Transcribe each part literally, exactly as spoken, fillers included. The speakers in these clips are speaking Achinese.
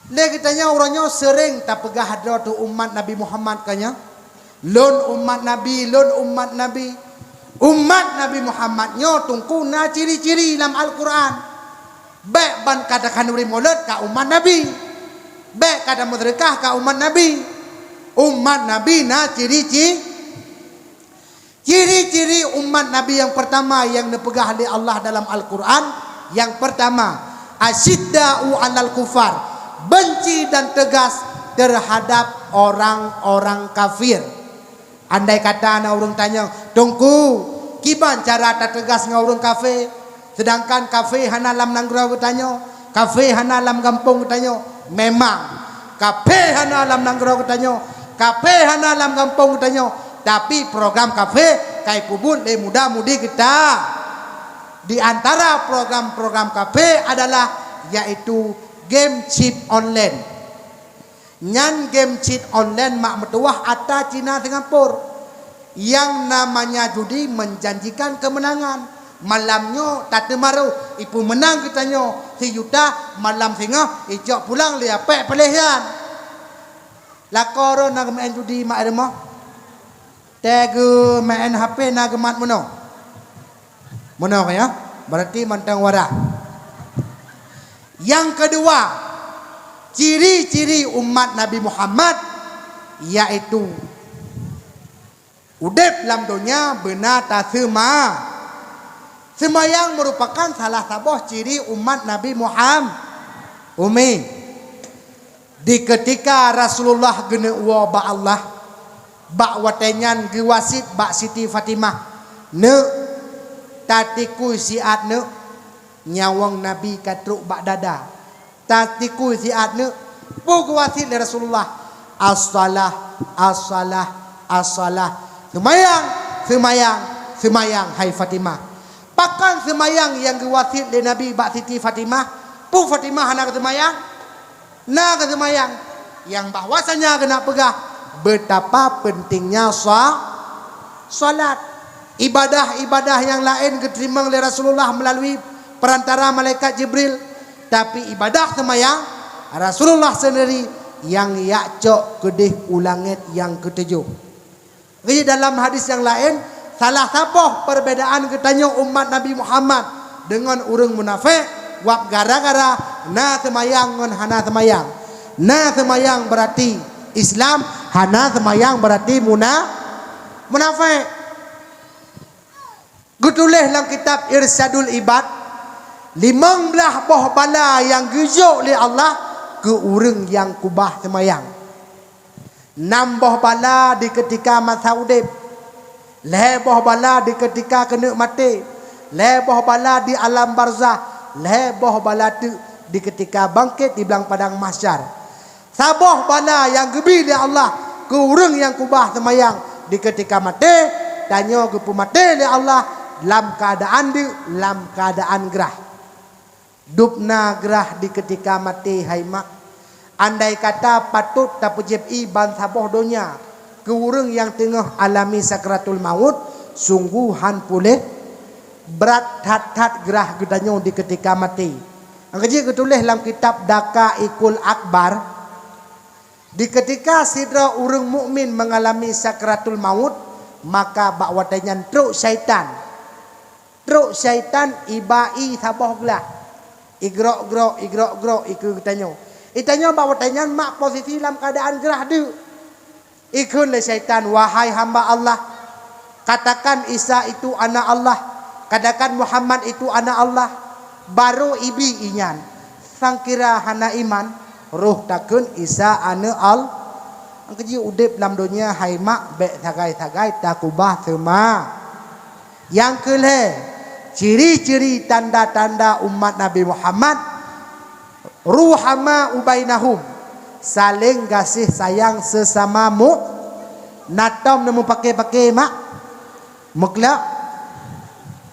Lé geutanyoe uroe nyoe seuréng tapeugah droe teuh umat Nabi Muhammad ka nyoe, "Lôn umat Nabi, lôn umat Nabi." Umat Nabi Muhammad nyoe teungku na ciri-ciri lam Al-Quran. Bék ban ka takhanuri mulod ka umat Nabi. Bék ka tameuseudeukah ka umat Nabi. Umat Nabi na ciri-ci-, ciri-ciri umat Nabi nyang peurtama nyang neupeugah lé Allah dalam Al-Quran, nyang peurtama, "Asyidda'u 'alal kufar", benci dan tegas terhadap orang-orang kafir. Andai kata na ureuëng tanyong, "Teungku, kiban cara tateugas ngon ureuëng kafé, seudangkan kafé hana lam nanggroe geutanyoe, kafé hana lam gampông geutanyoe?" Memang, kafé hana lam nanggroe geutanyoe, kafé hana lam gampông geutanyoe, tapi program kafé ka ipeubuet lé muda-mudi geuta. Di antara program-program kafé adalah, yaitu game chip online. Nyan game chip online mak meutuwah ata Cina Singapura. Yang namanya judi menjanjikan kemenangan. Malam nyoe tateumaroh, ipeumeunang geutanyoe siyuta, malam singoh icok pulang lé apek peuleueh nyan. Lakoe droe na geumeu'en judi mak i rumoh? Teuh geumeu'en H P na geumat meunoe? Meunoe ka ya? Berarti mantong wadah. Yang kedua, ciri-ciri umat Nabi Muhammad, yaitu udeb lam donya beuna taseuma-, seumayang merupakan salah saboh ciri umat Nabi Muhammad. Umi, di keutika Rasulullah geuneuk woe bak Allah, bak watée nyan geuwasiet bak Siti Fatimah, "Neuk, tatikui siat neuk, nyawöng Nabi ka trok bak dada. Tatikui siat neuk." Peue geuwasiet lé Rasulullah? "As-shalah, as-shalah, as-shalah." Seumayang, seumayang, seumayang, hai Fatimah. Pakon seumayang nyang geuwasiet lé Nabi bak Siti Fatimah? Peue Fatimah hana geuseumayang? Na geuseumayang. Nyang bahwasanya geuneuk peugah betapa pentingnya sa-, salat. Ibadah-ibadah nyang laén geuteurimong lé Rasulullah meulalu perantara malaikat Jibril, tapi ibadah seumayang Rasulullah seundiri nyang jak cok keudeh u langét nyang keutujoh. Jadi dalam hadis nyang laén, salah saboh perbedaan geutanyoe umat Nabi Muhammad deungon ureuëng munafék, wab gara-gara na seumayang ngon hana seumayang. Na seumayang berarti Islam, hana seumayang berarti muna-, munafék. Geutuléh lam kitab Irsyadul Ibad, limong blaih boh bala nyang geujok lé Allah keu ureuëng nyang keubah seumayang. Nam boh bala di keutika masa udeb, lhée boh bala di keutika keuneuk maté, lhée boh bala di alam barzah, lhée boh bala teuk di keutika bangkét di blang padang mahsyar. Saboh bala nyang geubi lé Allah keu ureuëng nyang keubah seumayang di keutika maté, tanyoe geupeumaté lé Allah lam keuadaan deuk, lam keuadaan grah. Dub na grah di keutika maté hai mak. Andai kata patôt tapeujieb ié ban saboh donya keu ureuëng nyang teungoh alami sakratul maut, sunggoh han puléh, brat that-that grah geutanyoe di keutika maté. Nyang keujeuet geutuléh lam kitab Daqaiqul Akbar, di keutika sidroe ureuëng mukmin mengalami sakratul maut, maka bak watée nyan trok syaitan. Trok syaitan iba ié saboh glah. Igrok-grok, igrok-grok, ikeu geutanyoe. Itanyoe bak watée nyan mak posisi lam keuadaan grah deuk. Ikheun lé syaitan, "Wahai hamba Allah, katakan Isa itu anak Allah, katakan Muhammad itu anak Allah." Barô ibi ié nyan. Sangkira hana iman, roh takheun Isa aneuk Al-, nyang keujeuet udeb lam donya hai mak bék sagai-sagai takeubah seuma-. Nyang keulhée, ciri-ciri tanda-tanda umat Nabi Muhammad, ruhama ubainahum, saléng gaséh sayang seusama mu-, na tom neumeupaké-paké mak, meuklak,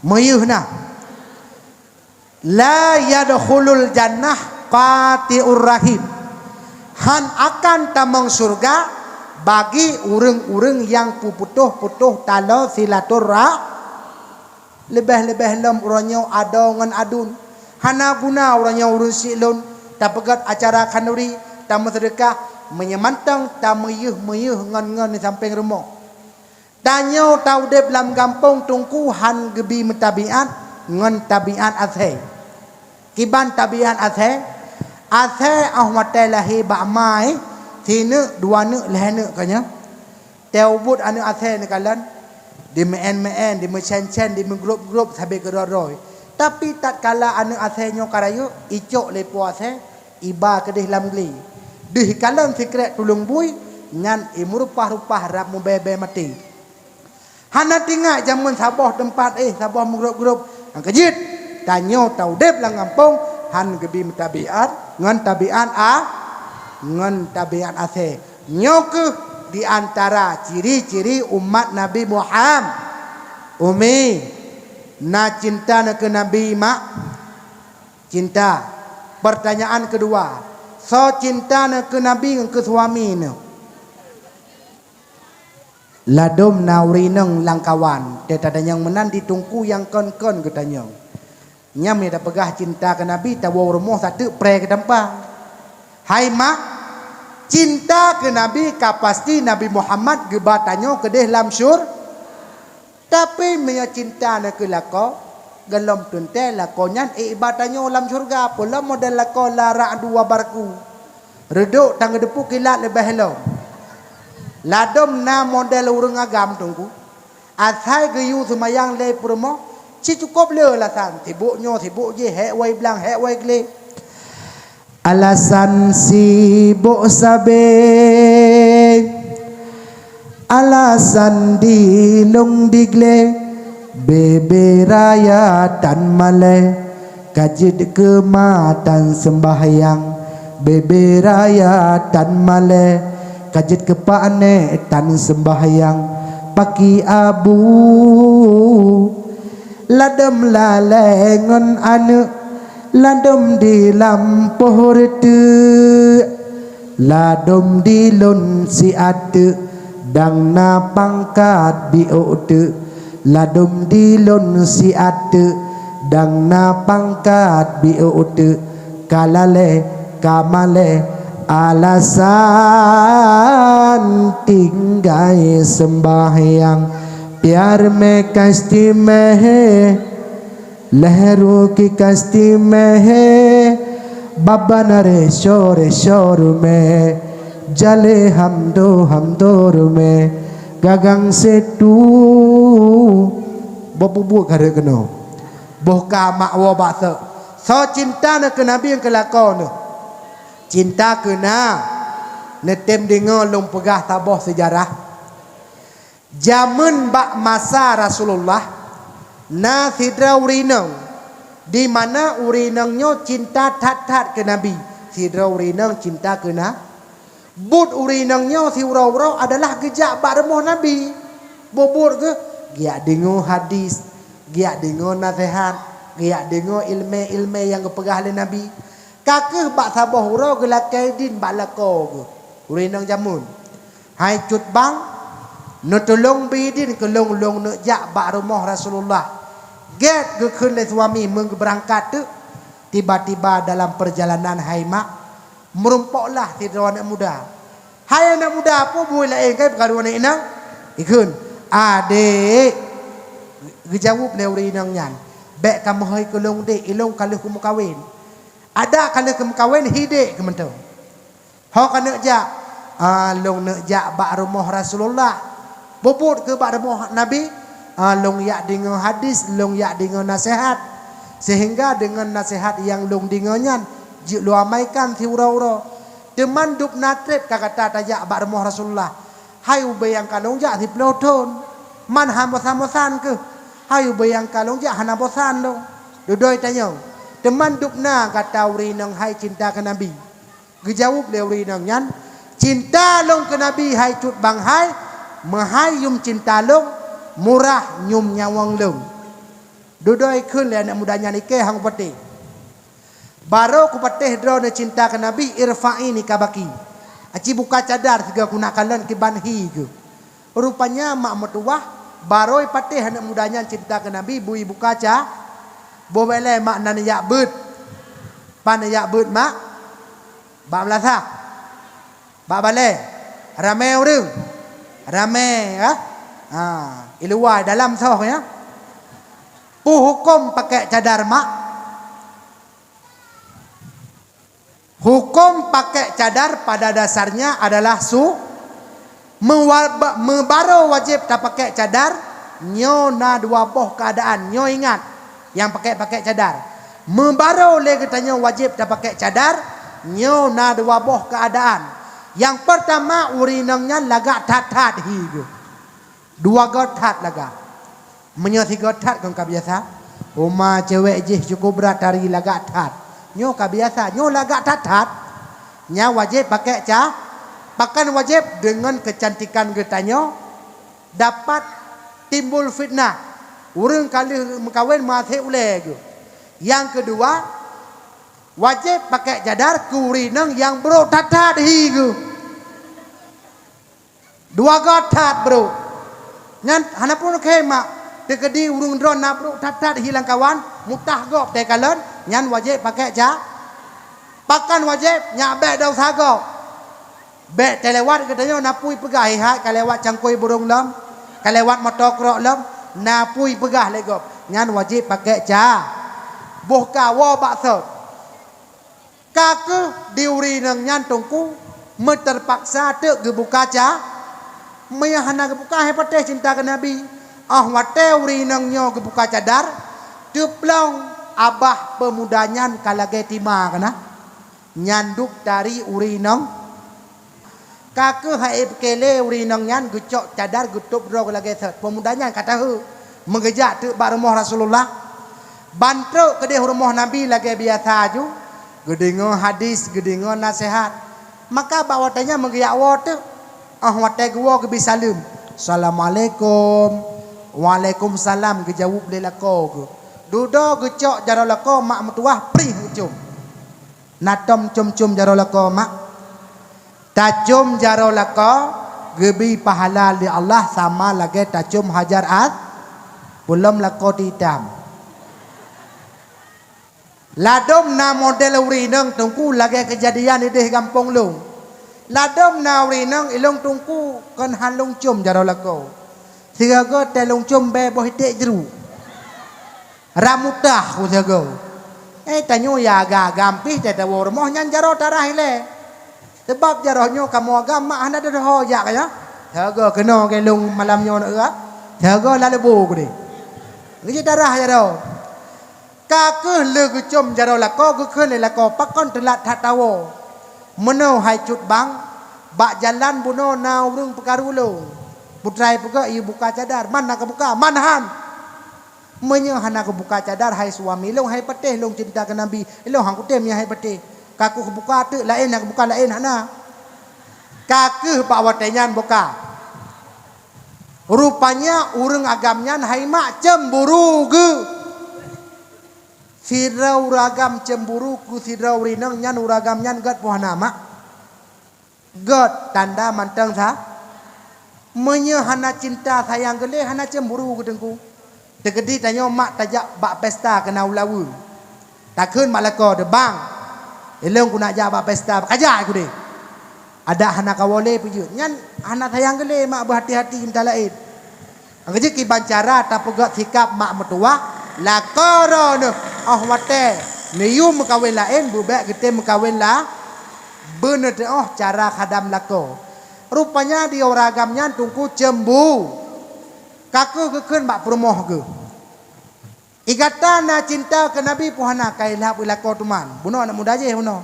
meuyeuh na. La yadkhulul jannah qati'ur rahim. Han akan tamong syeuruga bagi ureuëng-ureuëng nyang peuputôh-putôh taloe silaturra-, leubeh-leubeh lom uroe nyoe adoe ngon aduen. Hana guna uroe nyoe ureuëng syiek lôn, Tapeugét acara khanduri, tameuseudeukah, meunyoe mantong tameuyeuh-meuyeuh ngon-ngon di sampéng rumoh. Tanyoe taudeb lam gampông Teungku han geubi meutabiat ngon tabiat asèe. Kiban tabiat asèe? Asèe óh watèe lahé bak ma, sineuk, dua neuk, lhèe neuk ka nyoe. Teuh ubit aneuk asèe neukalon, dimeu'en-meu'en, dimeucen-cen, dimeugrôp-grôp sabe keudroe-droe. Tapi tatkala aneuk asèe nyoe ka rayeuk, icok lé po asèe, iba keudeh lam glé. Deuh ikalon sikrek tuleueng bui, nyan imeureupah-reupah rab mubèe-bèe maté. Hana teuingat jameun saboh teumpat éh, saboh meugrôp-grôp. Nyang keujeuet, tanyoe taudeb lam gampông han geubi meutabiat ngon tabiat a-, ngon tabiat asèe. Nyoe kheueh di antara ciri-ciri umat Nabi Muham-, Umi, na cinta na keu Nabi, mak? Cinta. Pertanyaan kedua, soe cinta na keu Nabi ngon keu suami neuh? Ladôm na ureueng inong lam kawan, teuh tatanyong meunan di Teungku nyang kon-kon geutanyong. Nyan meunyo tapeugah cinta keu Nabi, tawoe rumoh sateuk pré keu tampa. Hai mak, cinta keu Nabi ka pasti Nabi Muhammad geuba tanyoe keudeh lam syur-, tapi meunyo cinta na keu lakoe, gohlom teuntèe lakoe nyan ék iba tanyoe lam syeuruga, peue lom model lakoe la ra'du wa barqu. Reudôk tan geuteupeue kilat leubeh lom. Ladôm na model ureueng agam, Teungku. Asai geuyue seumayang lé peurumoh, ci cukôp le alasan, sibôk nyoe, sibôk jéh, hék wai blang, hék wai glé. Alasan sibôk sabe, alasan dilôn diglé, bebe raya tan malèe, ka jeuet keu ma tan seumbahyang, bebe raya tan malèe, ka jeuet keu paknek tan seumbahyang, paki abu. Ladôm lalèe ngon aneuk, ladôm di lampôh reuteuek, ladôm di lôn siat teuk, dang na pangkat biôk teuk, ladôm di lôn siat teuk, dang na pangkat biôk teuk, ka lalèe, ka malèe, alasan tinggai seumbahyang. प्यार में कश्ती में है, लहरों की कश्ती में है, बबन रे शोर शोर में, जले हम दो हम दो में, gagang setu. Boh bubuet ka rhot keunoe. Boh ka mak woe bak sôk. Soe cinta na keu Nabi nyang keu lakoe neuh? Cinta keu na. Neutem deungoe lôn peugah saboh seujarah. Jameun bak masa Rasulullah, na sidroe ureueng inong, di mana ureueng inong nyoe cinta that-that keu Nabi. Sidroe ureueng inong cinta keu na-, buet ureueng inong nyoe siuroe-uroe adalah geujak bak rumoh Nabi. Bubuet geuh, geujak deungoe hadis, geujak deungoe naseuhat, geujak deungoe ileumèe-ileumèe nyang geupeugah lé Nabi. Ka kheueh bak saboh uroe geulakèe idin bak lakoe geuh, ureueng inong jameun. Hai cut bang, neutulông bri idin keu lôn, lôn neuk jak bak rumoh Rasulullah. Gèt geukheun lé suami meugeubeurangkat teuk. Tiba-tiba dalam perjalanan hai mak, meurumpoklah sidroe aneuk muda. Hai aneuk muda, peue bui laén kai peukaru aneuk inong? Ikheun, "Adék," geujaweueb lé ureueng inong nyan, "bèk kameuhôi keu lôn dék, ilôn ka lheueh kumeukawen." "Adak ka lheueh kumeukawen, hi dék," keu mantong. "Ho kaneuk jak?" "Ah, lôn neuk jak bak rumoh Rasulullah." "Bubuet keuh bak rumoh Nabi?" "Ah, lôn jak deungoe hadis, lôn jak deungoe naseuhat. Seuhingga deungon naseuhat nyang lôn deungoe nyan, jeuet lôn amaikan siuroe-uroe. Teuma dub na trép ka gata tajak bak rumoh Rasulullah. Hai ubé nyang ka lôn jak siplôh thôn, man han bosan-bosan keuh. Hai ubé nyang ka lôn jak hana bosan lôn." Dudoe tanyong, "Teuma dub na gata ureueng inong hai cinta keu Nabi?" Geujaweueb lé ureueng inong nyan, "Cinta lôn keu Nabi hai cut bang hai, meuhai yum cinta lôn, murah yum nyawöng lôn." Dudoe kheun lé aneuk muda nyan, "Ikei han kupatéh. Barô kupatéh droeneuh cinta keu Nabi, irfa'i nikabaki." Aci buka cadar sigoe keuneuk kalon kiban hi geuh. Rupanya mak meutuwah, barô ipatéh aneuk muda nyan cinta keu Nabi, bui buka ca-, boh bèk lé mak nan jak beuet. Pan jak beuet mak? Bak meulasah. Bak balée. Ramé ureuëng. Ramé, ya. Ha, i luwa, dalam soh, ya. Peue huköm pakai cadar, mak? Huköm pakai cadar pada dasarnya adalah su-, meuwa-, meubaroe wajéb tapakai cadar, nyoe na dua boh keuadaan. Nyoe ingat, nyang pakai-pakai cadar. Meubaroe lé geutanyoe wajéb tapakai cadar, nyoe na dua boh keuadaan. Nyang peurtama, ureuëng inong nyan lagak that-that hi geuh. Dua goe that lagak. Meunyoe sigoe that kon ka biasa. Uma cewek jih cukup brat tari lagak that. Nyoe ka biasa, nyoe lagak that-that. Nyan wajéb pakai ca-, pakon wajéb? Deungon keucantikan geutanyoe dapat timbul fitnah. Ureuëng ka lheueh meukawen meuasék ulée geuh. Nyang keudua, wajéb pakai cadar keu ureuëng inong nyang brok that-that hi geuh. Dua goe that brok. Nyan hana pun kheun mak. Teukeudi ureuëng droe na brok that-that hi lam kawan, mutah gob teukalon, nyan wajéb pakai ca-, pakon wajéb? Nyak bék desya gob. Bék teulewat geutanyoe na peue peugah, hai ka lewat cangkôi burông lom, ka lewat moto krok lom, na peue peugah lé gob. Nyan wajéb pakai ca-, boh ka woe bak sot. Ka kheueh di ureuëng inong nyan teungku meuteurpaksa teuk geubuka ca-, meunyoe hana geubuka hai patéh cinta keu Nabi. Óh watée ureuëng inong nyoe geubuka cadar, teuplong abah peumuda nyan ka lagée tima keunan. Nyan duek tari ureuëng inong. Ka kheueh hai peukeulée ureuëng inong nyan geucok cadar geutôb droe lagée sot. Peumuda nyan ka taheu meugeujak teuk bak rumoh Rasulullah. Ban trok keudeh rumoh Nabi lagée biasa ju, geudeungoe hadis, geudeungoe naseuhat. Maka bak watée nyan meugeujak woe teuk. Óh watée geuwoe geubi saleuem, "Assalamualaikum." "Waalaikumsalam," geujaweueb lé lakoe geuh. Dudoe geucok jaroe lakoe mak meutuwah prih geucom. Na tom com-com jaroe lakoe mak? Tacom jaroe lakoe geubi pahala lé Allah sama lagée tacom Hajar As-, peulom lakoe teuitam. Ladom na model ureuëng inong teungku lagée keujadian ideh gampông lôn. Ladom na ureuëng inong ilôn teungku kon han lôn com jaroe lakoe. Sigoe-goe tée lôn com bée boh iték jru. Ramutah ku sigoe. Eh, tanyoe ya agam-agam pih tée tawoe rumoh nyan jaroe tarah ilée. Sabab jaroe nyoe kamoe agam mak hana deuh ho jak ya. Sigoe keunoe gée lôn malam nyoe na eu. Sigoe laleubo ku deh. Ngeuji tarah jaroe. Ka kheueh lheueh geucom jaroe lakoe geukheun lé lakoe pakon teulat that tawoe. Meunoe hai cut bang, bak jalan bunoe na ureuëng peukaru lôn. Putra ipeugah, "Iyue buka cadar." "Man na kabuka?" "Man han." Meunyoe hana geubuka cadar hai suami lôn, hai patéh lôn cinta keu Nabi, ilôn han kutem nyan hai patéh. Ka kheueh buka teuk laén, hana geubuka laén hana. Ka kheueh bak watée nyan buka. Rupanya ureuëng agam nyan hai mak cemburu geuh. Sidroe ureuëng agam cemburu keu sidroe ureuëng inong nyan, ureuëng agam nyan gét poh hana mak. Gét tanda mantong sa. Meunyoe hana cinta sayang geulée, hana cemburu geuh teungku. Teukeudi tanyoe mak tajak bak pesta keu na ulaweueng. Takheun bak lakoe teuh, "Bang, ilôn ku nak jak bak pesta, kajak ku deh." Adak hana kawoe lé peujeuet. Nyan hana sayang geulée mak beuhati-hati cinta laén. Nyang keujeuet kiban cara tapeugét sikab mak meutuwah, lakoe droeneuh óh watée neuyue meukawen laén, beubék geutem meukawen la-, beuneuteuk óh cara khadam lakoe. Rupanya di ureuëng agam nyan teungku cembu. Ka kheueh geukheun bak peurumoh geuh. I gata na cinta keu Nabi peue hana? Ka ilhab i lakoe teuma. Bunoe aneuk muda jih bunoe.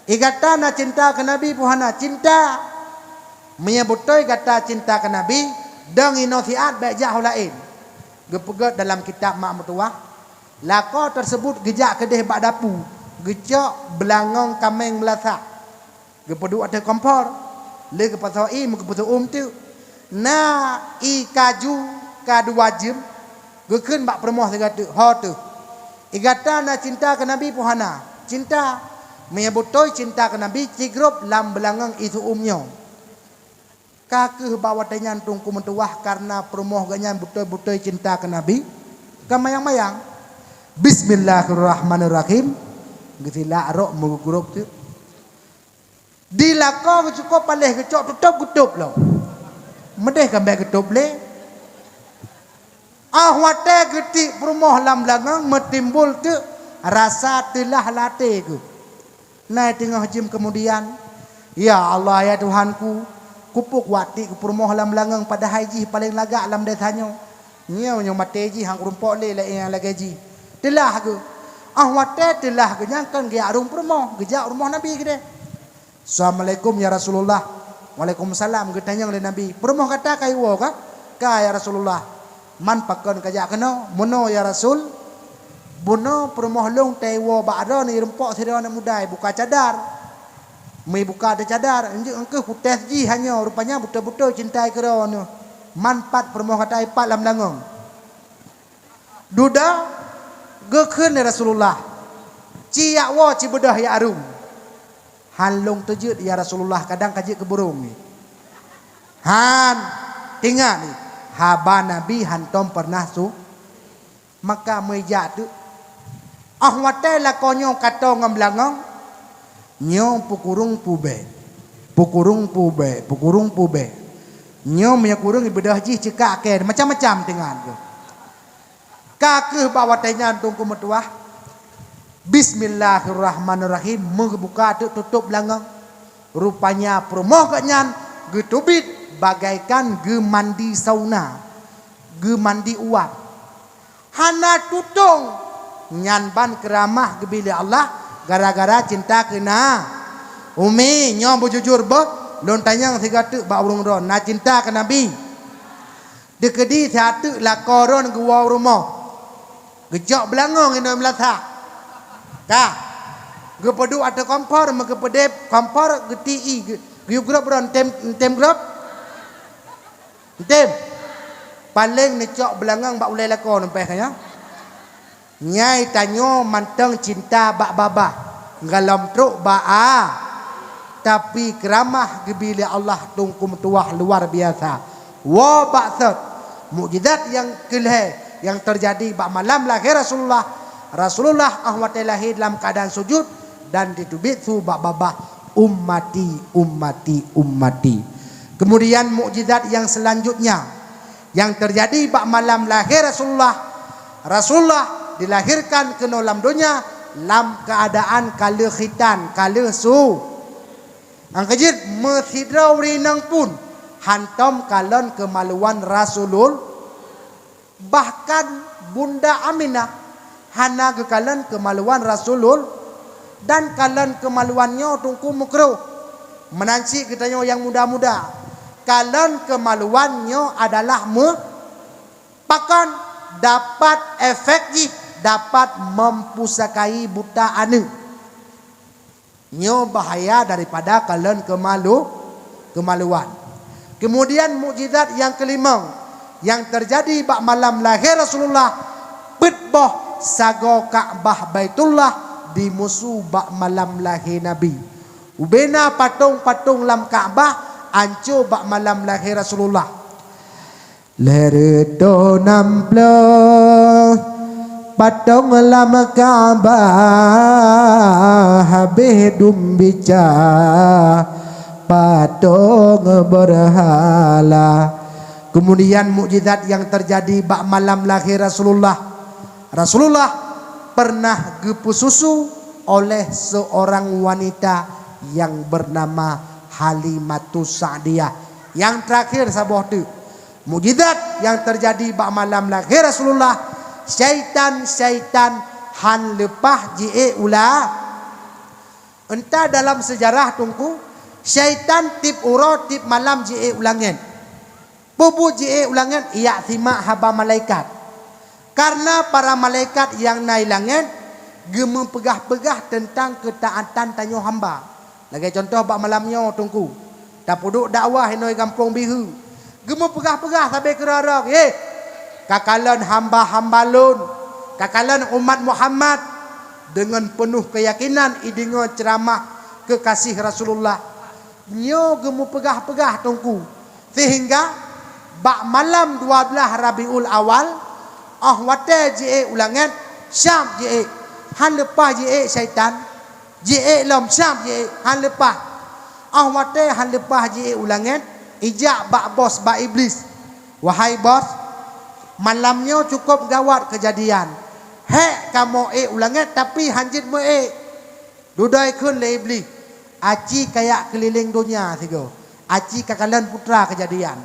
I gata na cinta keu Nabi peue hana? Cinta. Meunyoe beutôi gata cinta keu Nabi, dong inoe siat bék jak ho laén. Geupeugét dalam kitab mak meutuwah, lakoe teuseubut geujak keudeh bak dapu, geucok beulangong kaméng meulasak. Geupeuduek ateueh kompor, lheueh geupasoe ié meugeupeusu'uem teuk. Na ié kaju ka dua jeuem, geukheun bak peurumoh sigoe teuk, "Ho teuh. I gata na cinta keu Nabi peue hana?" "Cinta." "Meunyoe beutôi cinta keu Nabi, cigrôb lam beulangong ié su'uem nyoe." Ka kheueh bak watée nyan teungku meutuwah kareuna peurumoh geuh nyan beutôi-beutôi cinta keu Nabi, ka mayang-mayang. Bismillahirrahmanirrahim. Geusilak rok meugeugurôb teuk. Di lakoe geucukôp paléh geucok tutôp geutôp lom. Meudeh ka bèk geutôp lé. Ah watèe geutiek peurumoh lam blangeung meutimbul teuk rasa teulah lam até geuh. Nai teungoh jeuem keumudian, "Ya Allah, ya Tuhanku, keupeue kuwat tiek keu peurumoh lam blangeung padahai jih paléng lagak lam desa nyoe? Nyoe nyoe maté jih han kurumpok lé laén nyang lagèe jih." Teulah geuh. Ah watèe teulah geuh nyan kon geujak rhueng peurumoh, geujak u rumoh Nabi keudeh. "Assalamualaikum ya Rasulullah." "Waalaikumsalam." Geutanyong lé Nabi, "Peurumoh gata ka iwoe kah?" "Ka ya Rasulullah." "Man pakon kajak keunoe?" "Meunoe ya Rasul, bunoe peurumoh lôn taiwoe bak droeneuh, irumpok sidroe aneuk muda ibuka cadar. Meuibuka teuh cadar, enjeuet keuh kutés jih hanyoe, rupanya beutôi-beutôi cinta i keu droeneuh. Man pat peurumoh gata?" "Ipat lam blangeung." Dudoe geukheun lé Rasulullah, "Ci yak woe, ci beudôh yak rhueng." "Han lôn teujeuet ya Rasulullah, kadang ka jeuet keu burông nyoe." Han, teuingat nyoe, haba Nabi hantom peureunah su-, maka meujak teuk. Ah watèe lakoe nyoe ka toe ngon blangeung, nyoe peukureueng peubèe, peukureueng peubèe, peukureueng peubèe. Nyoe meunyoe kureueng ibeudôh jih ceuka kèe, macam-macam teuingat geuh. Ka keuh bak watèe nyan Teungku meutuah, bismillahirrahmanirrahim, meubuka teuk tutôp blangeung. Rupanya peurumoh geuh nyan geuteubiet bagaikan geumandi sauna, geumandi uap. Hana tutông, nyan ban keuramah geubri lé Allah gara-gara cinta keu na-, Umi, nyoe beujujur boh, lôn tanyong sigoe teuk bak ureueng droe, na cinta keu Nabi? Dikeudi siat teuk lakoe droen geuwoe u rumoh. Geucok beulangong inoe meulasak. Ka. Geupeuduek ateueh kompor, meugeupeudeb kompor, geuti ie, geu-, geuyue grôp droen, tem, tem grôp. Tem. Paleng neucok beulangong bak ulèe lakoe neumpèh ka nyoe. Nyai tanyoe mantong cinta bak babah, golom trok bak a, tapi keuramah geubri lé Allah Teungku meutuah luar biasa. Woe bak sot, mukjizat nyang keulhèe nyang teujadi bak malam lahé Rasulullah. Rasulullah 'oh watèe lahé dalam keuadaan sujud dan jiteubiet su bak babah, "Ummati, ummati, ummati." Kemudian mukjizat nyang seulanjutnya, nyang teujadi bak malam lahé Rasulullah. Rasulullah dilahirkan keunoe lam donya lam keuadaan ka lheueh khitan, ka lheueh su. Nyang keujeuet, meusidroe ureueng inong pun hantom kalon keumaluan Rasulul-, bahkan Bunda Aminah hana geukalon keumaluan Rasulul-, dan kalon keumaluan nyoe Teungku meukruh. Meunan cit geutanyoe nyang muda-muda, kalon keumaluan nyoe adalah meu-, pakon dapat efek jih, dapat mempusakai buta aneuk. Nyoe bahaya daripada kalon keumalu-, keumaluan. Kemudian mukjizat nyang keulimong nyang teujadi bak malam lahé Rasulullah, peuet boh sagoe Ka'bah Baitullah dimusu bak malam lahé Nabi. Ubena patong-patong lam Ka'bah anco bak malam lahé Rasulullah. Lhèe reutôh nam plôh patong lam Ka'bah, habéh dum bica patong beurhala. Kemudian mukjizat nyang teujadi bak malam lahé Rasulullah. Rasulullah pernah geupeususu oleh seorang wanita yang bernama Halimatus Sa'diyah. Nyang teurakhé saboh teuk. Mukjizat nyang teujadi bak malam lahé Rasulullah, syaitan-syaitan han leupah jiék u la-, entah dalam seujarah Teungku, syaitan tiep uroe tiep malam jiék u langèt. Peue buet jiék u langèt? Ijak simak haba malaikat. Kareuna para malaikat nyang na i langèt geumeupeugah-peugah teuntang keutaatan tanyoe hamba. Lagèe cuntoh bak malam nyoe Teungku, tapeuduek dakwah inoe gampông Bihu. Geumeupeugah-peugah sabe keudroe-droe, "Yeh, kakalon hamba-hamba lôn, kakalon umat Muhammad." Deungon peunoh keuyakinan ideungoe ceuramah keukasih Rasulullah. Nyoe geumeupeugah-peugah Teungku, seuhingga bak malam dua blah Rabiul Awal, 'oh watèe jiék u langèt, syab jiék, han leupah jiék syaitan, jiék lom syab jiék, han leupah. Óh watée han leupah jiék u langét, ijak bak bos, bak Iblih, "Wahai bos, malam nyoe cukôp gawat keujadian. Hék kamoe ék u langét, tapi han jeuet meu ék." Dudoe kheun lé Iblih, "Aci kajak keulileng donya sigoe, aci kakalon putra keujadian."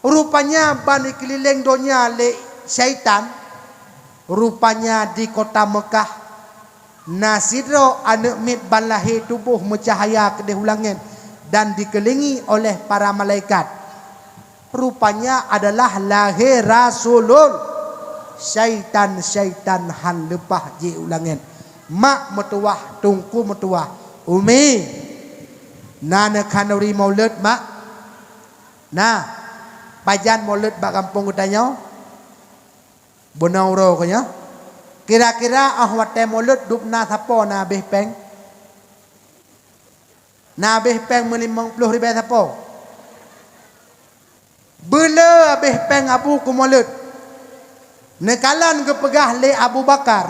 Rupanya ban dikeulileng donya lé syaitan, rupanya di kota Meukah na sidroe aneuëk miet ban lahé tuboh meucahya keudeh u langét dan dikeulingi oleh para malaikat. Rupanya adalah lahé Rasulul. Syaitan-syaitan han leupah jiék u langét. Mak meutuwah, teungku meutuwah, umi, na neukhanuri mulod, mak? Na. Pajan mulod bak gampông geutanyoe? Bunoe uroe keuh nyoe. Kira-kira óh watée mulod dub na sapo na abéh péng? Na abéh péng meulimong ploh ribée sapo? Beuleu abéh péng Abu keu mulod. Neukalon geupeugah lé Abu Bakar,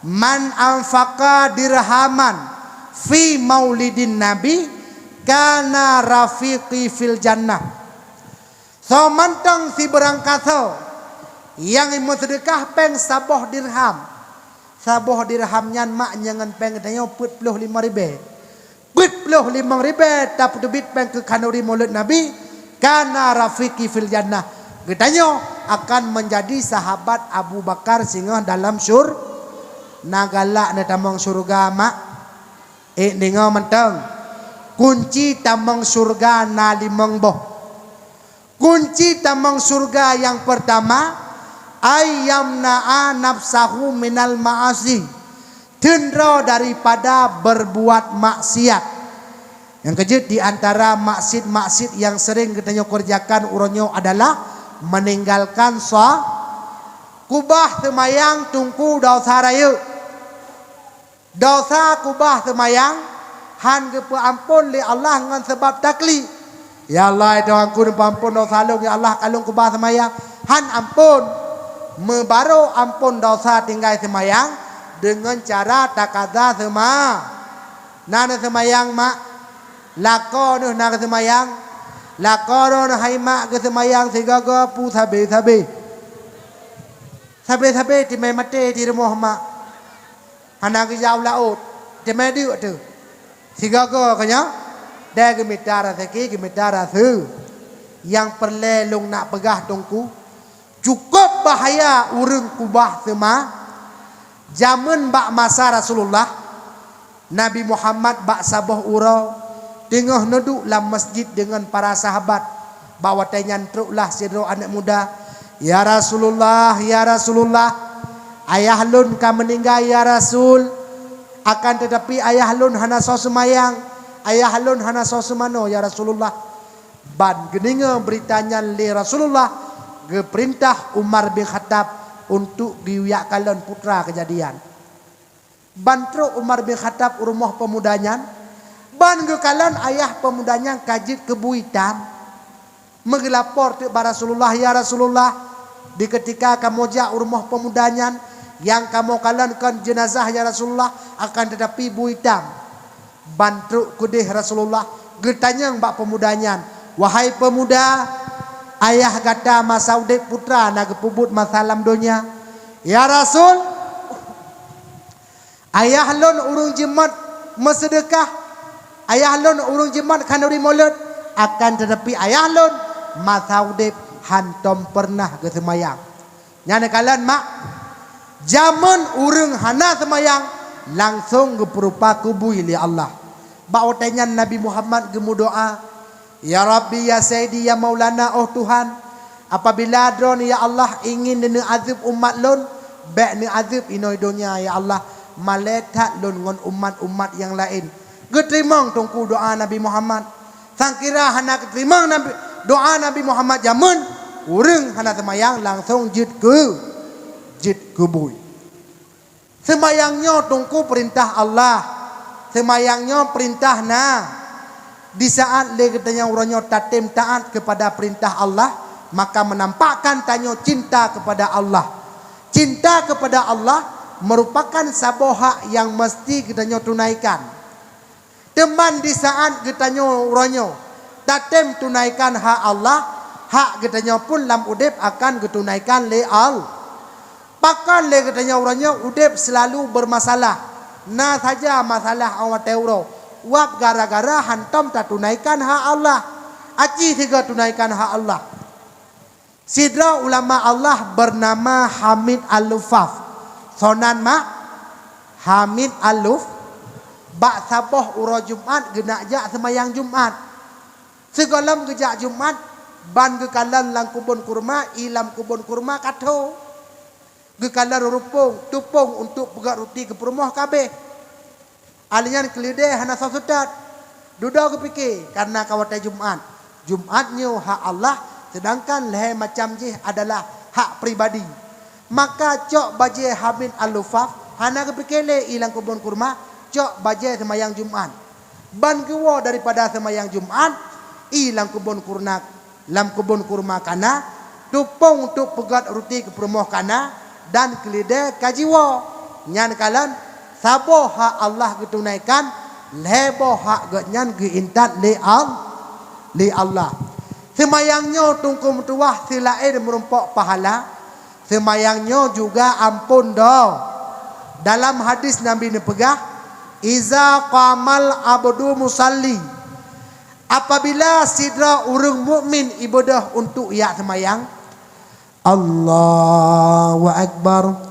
"Man anfaqa dirhaman fi maulidin Nabi, kana rafiqi fil jannah." Soe mantong sibeurangkasoe nyang meuseudeukah péng saboh dirham, saboh dirham nyan mak nyang ngon péng geutanyoe peuet ploh limong ribée. Peuet ploh limong ribée tapeuteubiet péng keu khanuri mulod Nabi, kana rafiqi fil jannah. Geutanyoe akan meunjadi sahabat Abu Bakar singoh dalam syur-, na galak neutamong syeuruga, mak? Ék deungoe mantong. Kunci tamong syeuruga na limong boh. Kunci tamong syeuruga nyang peurtama, ay yamna'a nafsahu minal ma'asi, teundroe daripada beurbuat maksiat. Nyang keujeuet di antara maksiat-maksiat nyang seuring geutanyoe keureujakan uroe nyoe adalah meuninggalkan sa-, kubah seumayang teungku dosa rayeuk. Dosa kubah seumayang han geupeuamphon lé Allah ngon sabab taklid. "Ya Allah, ya Tuhanku, neupeuamphon dosa lôn, ya Allah, ka lôn kubah seumayang." Han amphon. Meubaroe amphon dosa tinggai seumayang deungon cara takaza seuma-, na neuseumayang, mak? Lakoe neuh na geuseumayang. Lakoe neuh hai mak geuseumayang sigoe-goe peue sabe-sabe. Sabe-sabe teumé maté di rumoh mak. Hana geujak u laôt, teumé deuk teuh. Sigoe-goe keu nyoe, dai geumita raseuki, geumita raseuki. Nyang peureulée lôn nak peugah teungku, cukôp bahaya ureuëng kubah seuma-, jameun bak masa Rasulullah, Nabi Muhammad bak saboh uroe teungoh neuduek lam masjid deungon para sahabat. Bak watée nyan troklah sidroe aneuëk muda, "Ya Rasulullah, ya Rasulullah, ayah lôn ka meuninggai, ya Rasul. Akan teutapi ayah lôn hana soe seumayang, ayah lôn hana soe seumanoe, ya Rasulullah." Ban geudeungoe beurita nyan lé Rasulullah, geupeurintah Umar bin Khattab untuk geuyue jak kalon putra keujadian. Ban trok Umar bin Khattab u rumoh peumuda nyan, ban geukalon ayah peumuda nyan ka jeuet keu bui itam. Meugeulapor teuk bak Rasulullah, "Ya Rasulullah, di keutika kamoe jak u rumoh peumuda nyan, nyang kamoe kalon kon jeunazah, ya Rasulullah, akan teutapi bui itam." Ban trok keudeh Rasulullah, geutanyong bak peumuda nyan, "Wahai peumuda, ayah gata masa udeb putra na geupeubuet masa lam donya?" "Ya Rasul, ayah lôn ureuëng jeumat meuseudeukah, ayah lôn ureuëng jeumat khanuri mulod, akan teutapi ayah lôn masa udeb hantom peureunah geuseumayang." Nyan neukalon mak, jameun ureuëng hana seumayang langsong geupeurupa keu bui lé Allah. Bak watée nyan Nabi Muhammad geumeudoá, "Ya Rabbi, ya Sayyidi, ya Maulana, oh Tuhan, apabila Droeneuh, ya Allah, ingin neuneuazeueb umat lôn, bék neuazeueb inoe donya, ya Allah, malée that lôn ngon umat-umat nyang laén." Geuteurimong teungku doá Nabi Muhammad. Sangkira hana geuteurimong Nabi, doá Nabi Muhammad jameun, ureuëng hana seumayang langsong jeuet keu, jeuet keu bui. Seumayang nyoe teungku peurintah Allah. Seumayang nyoe peurintah na. Di saát lé geutanyoe uroe nyoe tatem taát keupada peurintah Allah, maka meunampakkan tanyoe cinta keupada Allah. Cinta keupada Allah meurupakan saboh hak nyang meuseuti geutanyoe tunaikan. Teuma di saat geutanyoe uroe nyoe tatem tunaikan hak Allah, hak geutanyoe pun lam udeb akan geutunaikan lé Allah. Pakon lé geutanyoe uroe nyoe udeb seulalu beurmasalah, na saja masalah 'oh watée uroe, wab gara-gara hantom tatunaikan hak Allah. Aci sigoe tunaikan hak Allah. Sidroe ulama Allah beunama Hamid Al-Lufaf. Sonan mak Hamid Al-Luf, bak saboh uroe Jumat geunak jak seumayang Jumat. Sigohlom geujak Jumat, ban geukalon lam keubon kurma, i lam keubon kurma ka tho. Geukalon rupông, tupông untuk peugöt ruti keu peurumoh ka abéh. Alèh nyan keuleudée hana soe seutôt. Dudoe geupike, kareuna ka watée Jumat. Jumat nyoe hak Allah, seudangkan lhée macam jih adalah hak pribadi. Maka cok bajée Hamid Al-Lufaf hana geupike lé i lam keubon kurma, cok bajée seumayang Jumat. Ban geuwoe daripada seumayang Jumat, i lam keubon kurna, lam keubon kurma ka na, tupông untuk peugöt ruti keu peurumoh ka na, dan keuleudée ka jiwoe. Nyan kalon saboh hak Allah geutunaikan, lhée boh hak geuhnyan geuintat lé Al-, lé Allah. Seumayang nyoe teungku meutuwah seulaén meurumpok pahala, seumayang nyoe juga amphon dosa. Dalam hadis Nabi neupeugah, "Iza qamal abdu musalli," apabila sidroe ureuëng mukmin ibadah untuk jak seumayang, Allahu Akbar.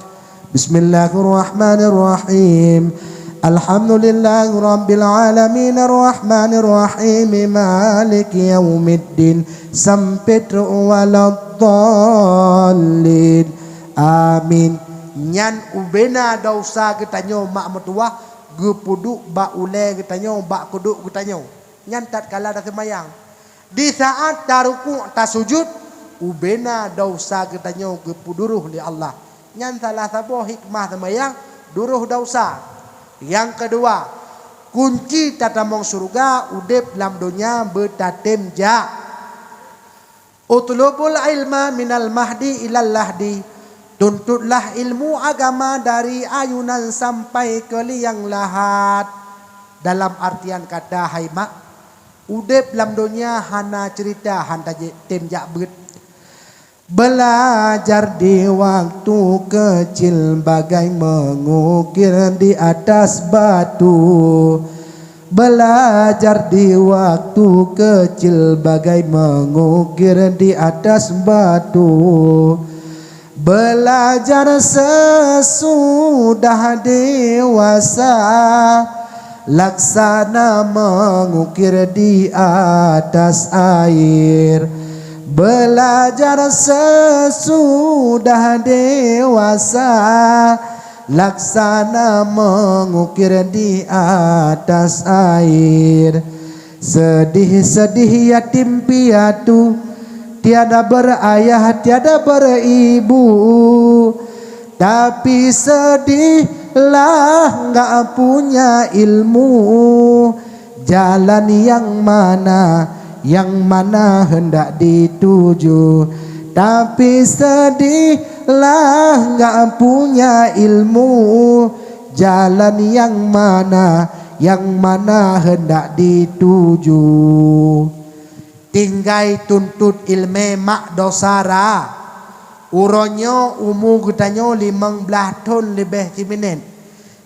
Bismillahirrahmanirrahim. Alhamdulillahirabbil alamin, arrahmanirrahim, maliki yaumiddin, sampai trok waladdallin. Amin. Nyan ubena dosa geutanyoe mak meutuwah geupeuduek bak ulée geutanyoe, bak keuduek geutanyoe. Nyan tatkala taseumayang. Di saat tarukuk tasujud, ubena dosa geutanyoe geupeuduroh lé Allah. Nyan salah saboh hikmah seumayang, duroh dosa. Nyang keudua, kunci tatamong syeuruga udeb lam donya beutatem jak. "Utlubul ilma minal mahdi ilal lahdi." Tuntutlah ilmu agama dari ayunan sampai ke liang lahat. Dalam artian kata hai mak, udeb lam donya hana ceurita han tatem jak beuet. Belajar di waktu kecil bagai mengukir di atas batu. Belajar di waktu kecil bagai mengukir di atas batu. Belajar sesudah dewasa, laksana mengukir di atas air. Belajar sesudah dewasa, laksana mengukir di atas air. Sedih-sedih yatim piatu, tiada berayah, tiada beribu. Tapi sedihlah enggak punya ilmu, jalan yang mana, yang mana hendak dituju. Tapi sedihlah enggak punya ilmu, jalan yang mana, yang mana hendak dituju. Tinggai tuntot iéleumé mak dosa ra. Uroe nyoe umu geutanyoe limong blaih thon leubeh siminét.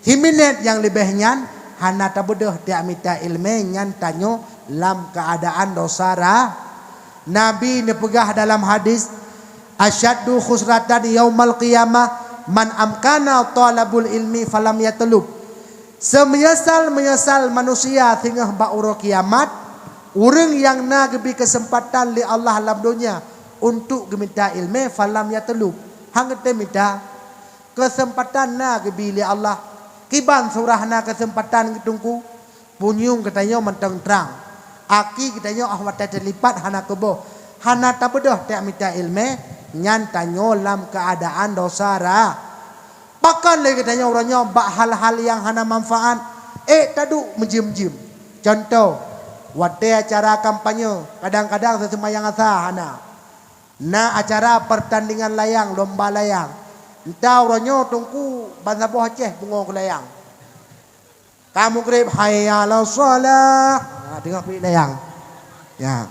Siminét nyang leubeh nyan hana tabeudôh tiak mita iéleumé nyan tanyoe lam keuadaan dosa ra. Nabi neupeugah dalam hadis, "Asyaddu khusratan yaumal qiyamah man amkana thalabul ilmi falam yatlub." Seumeunyeusal-meunyeusal manusia singoh bak uroe kiamat, ureuëng nyang na geubi keuseumpatan lé Allah lam donya untuk geumita iéleumé falam yatlub, han geutem mita. Keuseumpatan na geubi lé Allah. Kiban surah na keuseumpatan geuteungku? Punyueng geutanyoe mantong trang. Aki geutanyoe óh watée teulipat hana keuboh, hana tabeudôh tiak mita iéleumé, nyan tanyoe lam keuadaan dosa ra. Pakon lé geutanyoe uroe nyoe bak hal-hal nyang hana manfaat, ék taduek meujeuem-jeuem. Cuntoh, watée acara kampanye, kadang-kadang seuseumayang asa hana. Na acara peurtandingan layang, lomba layang. Entah uroe nyoe teungku bansaboh Aceh pungo keu layang. Ka mugréb, "Hayya 'alas shalah." Ha, teungoh piléh nyang. Ya.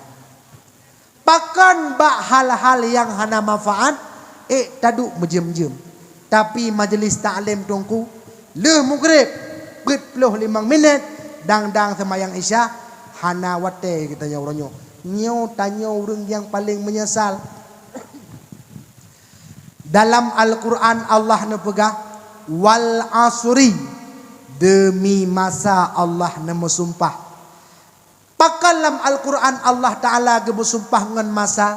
Pakon bak hal-hal nyang hana manfaat, ék taduek meujeuem-jeuem. Tapi majelis taklim teungku, lheueh mugréb, peuet ploh limong minét, dang-dang seumayang Isya, hana watée geutanyoe uroe nyoe. Nyoe tanyoe ureuëng nyang paleng meunyeusal. Dalam Al-Qur'an Allah neupeugah, "Wal 'asri," deumi masa Allah neumeusumpah. Pakon lam Al-Qur'an Allah Ta'ala geumeusumpah ngon masa,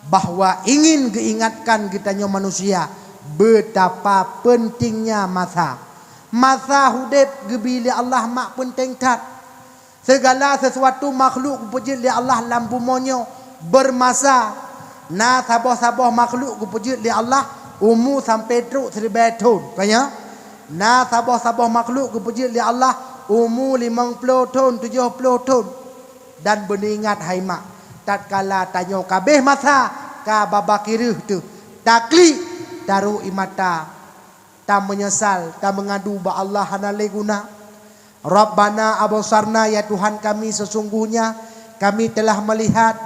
bahwa ingin geuingatkan geutanyoe manusia betapa pentingnya masa. Masa udeb geubi lé Allah mak peunteng that. Segala sesuatu makhluk geupeujeuet lé Allah lam bumoe nyoe beurmasa. Na saboh-saboh makhluk geupeujeuet lé Allah umu sampoe trok siribée thon. Ka nyan? Na saboh-saboh makhluk geupeujeuet lé Allah umu limong ploh thon, tujoh ploh thon. Dan beuneuingat hai mak, tatkala tanyoe ka abéh masa, ka babah kireuh teuh, taklik, tarok ie mata, tameunyeusal, tameungadu bak Allah hana lé guna. "Rabbana absarna," ya Tuhan kami, sesungguhnya kami telah melihat,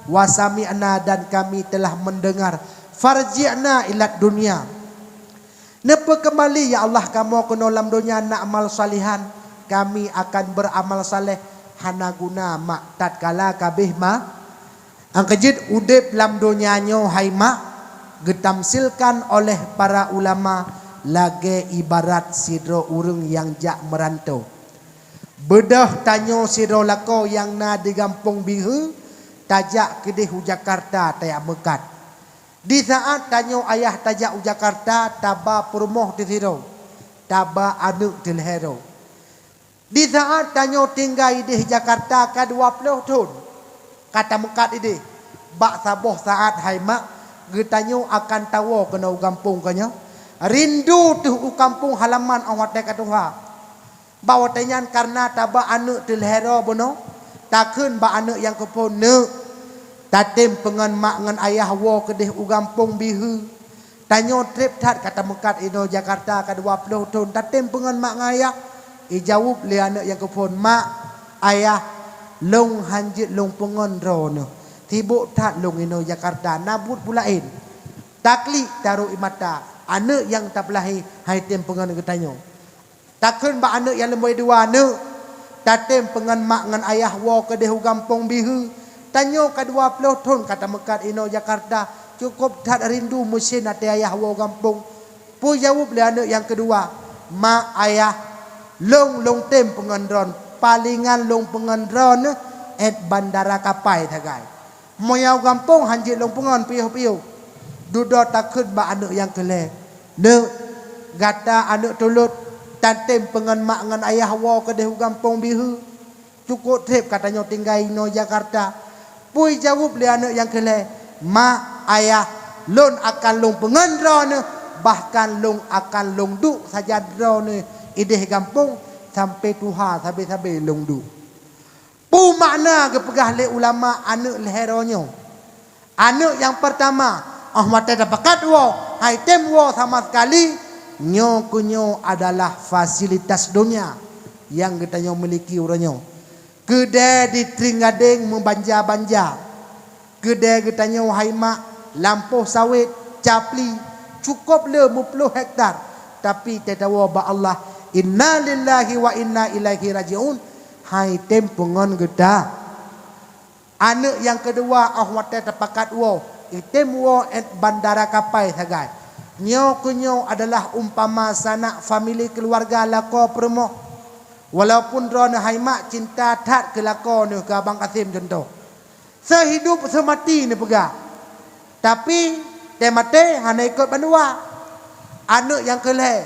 "wa sami'na," dan kami telah mendengar, "farji'na ilad dunya." Neupeukeumbali, ya Allah, kamoe keunoe lam donya na'mal salihan, kami akan beuramal saleh, hana guna mak tatkala ka abéh ma-, Nyang keujeuet udeb lam donya nyoe hai mak, geutamsilkan oleh para ulama lagée ibarat sidroe ureuëng nyang jak meuranto. Beudôh tanyoe sidroe lakoe nyang na di gampông Bihe, tajak keudeh u Jakarta tajak meukat. Di saát tanyoe ayah tajak u Jakarta, taba peurumoh teuh sidroe, taba aneuëk teuh lhée droe. Di saát tanyoe tinggai ideh Jakarta ka dua ploh thon, ka tameukat ideh, bak saboh saát hai mak, geutanyoe akan tawoe keunoe u gampông ka nyoe. Rindu teuh u kampông halaman óh watée ka tuha. Bak watée nyan kareuna taba aneuëk teuh lhée droe bunoe, takheun bak aneuëk nyang keuphon, "Neuk, tatem peungon mak ngon ayah woe keudeh u gampông Bihe." Tanyoe treb that ka tameukat inoe Jakarta ka dua ploh thon, tatem peungon mak ngon ayah? Ijaweueb lé aneuëk nyang keuphon, "Mak, ayah, lôn hán jeuet lôn peungon droeneuh. Sibok that lôn inoe Jakarta, na buet peue laén." Taklik tarok ie mata, aneuëk nyang tapeulahé han item peungon geutanyoe. Takheun bak aneuëk nyang lumbôi dua, "Neuk, tatem peungon mak ngon ayah woe keudeh u gampông Bihe. Tanyoe ka dua ploh thon ka tameukat inoe Jakarta, cukôp that rindu meusen até ayah woe gampông." Peue jaweueb lé aneuëk nyang keudua, "Mak, ayah, lôn, lôn tem peungon droeneuh, palingan lôn peungon droeneuh 'et bandara kapai sagai. Meunyoe u gampông hán jeuet lôn peungon piôh-piôh." Dudoe takheun bak aneuëk nyang keu lhée, "Neuk, gata aneuëk tulôt, tatem peungon mak ngon ayah woe keudeh u gampông Bihe. Cukôp treb ka tanyoe tinggai inoe Jakarta." Peue jaweueb lé aneuëk nyang keu lhée, "Mak, ayah, lôn akan lôn peungon droeneuh, bahkan lôn akan lôn duek sajan droeneuh ideh gampông sampoe tuha sabe-sabe lôn duek." Peue makna geupeugah lé ulama aneuëk lhée droe nyoe? Aneuëk nyang peurtama, óh watée tapakat woe, han item woe sama sekali, nyoe keu nyoe adalah fasilitas donya nyang geutanyoe miliki uroe nyoe. Keudée di Trienggadeng meubanja-banja. Keudée geutanyoe hai mak, lampôh sawét, capli, cukôp le meuploh hektar, tapi teuh tawoe bak Allah, "Inna lillahi wa inna ilaihi raji'un," han item peungon geuta. Aneuëk nyang keudua óh watée tapakat woe, item woe 'et bandara kapai sagai. Nyoe keu nyoe adalah umpama sanak famili keuluwarga lakoe peurumoh. Walaupun droeneuh hai mak cinta that keu lakoe neuh keu Abang Kasim cuntoh. Seuhidup seumati neupeugah. Tapi, teumaté hana ikot bandua. Aneuëk nyang keu lhée,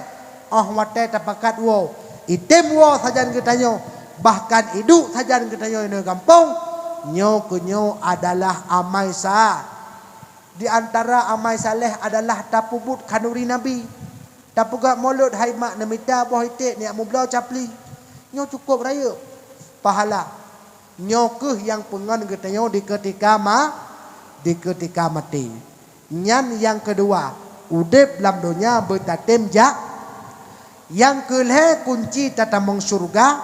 óh watée tapakat woe, item woe sajan geutanyoe, bahkan iduek sajan geutanyoe inoe gampông, nyoe keu nyoe adalah amai sa-, di antara amai saleh adalah tapeubuet khanuri Nabi. Tapeugét mulod hai mak neumita boh iték neujak meubloe capli. Nyoe cukôp rayeuk pahala. Nyoe kheueh nyang peungon geutanyoe di keutika ma-, di keutika maté. Nyan nyang keudua, udeb lam donya beutatem jak. Nyang keu lhée kunci tatamong syeuruga,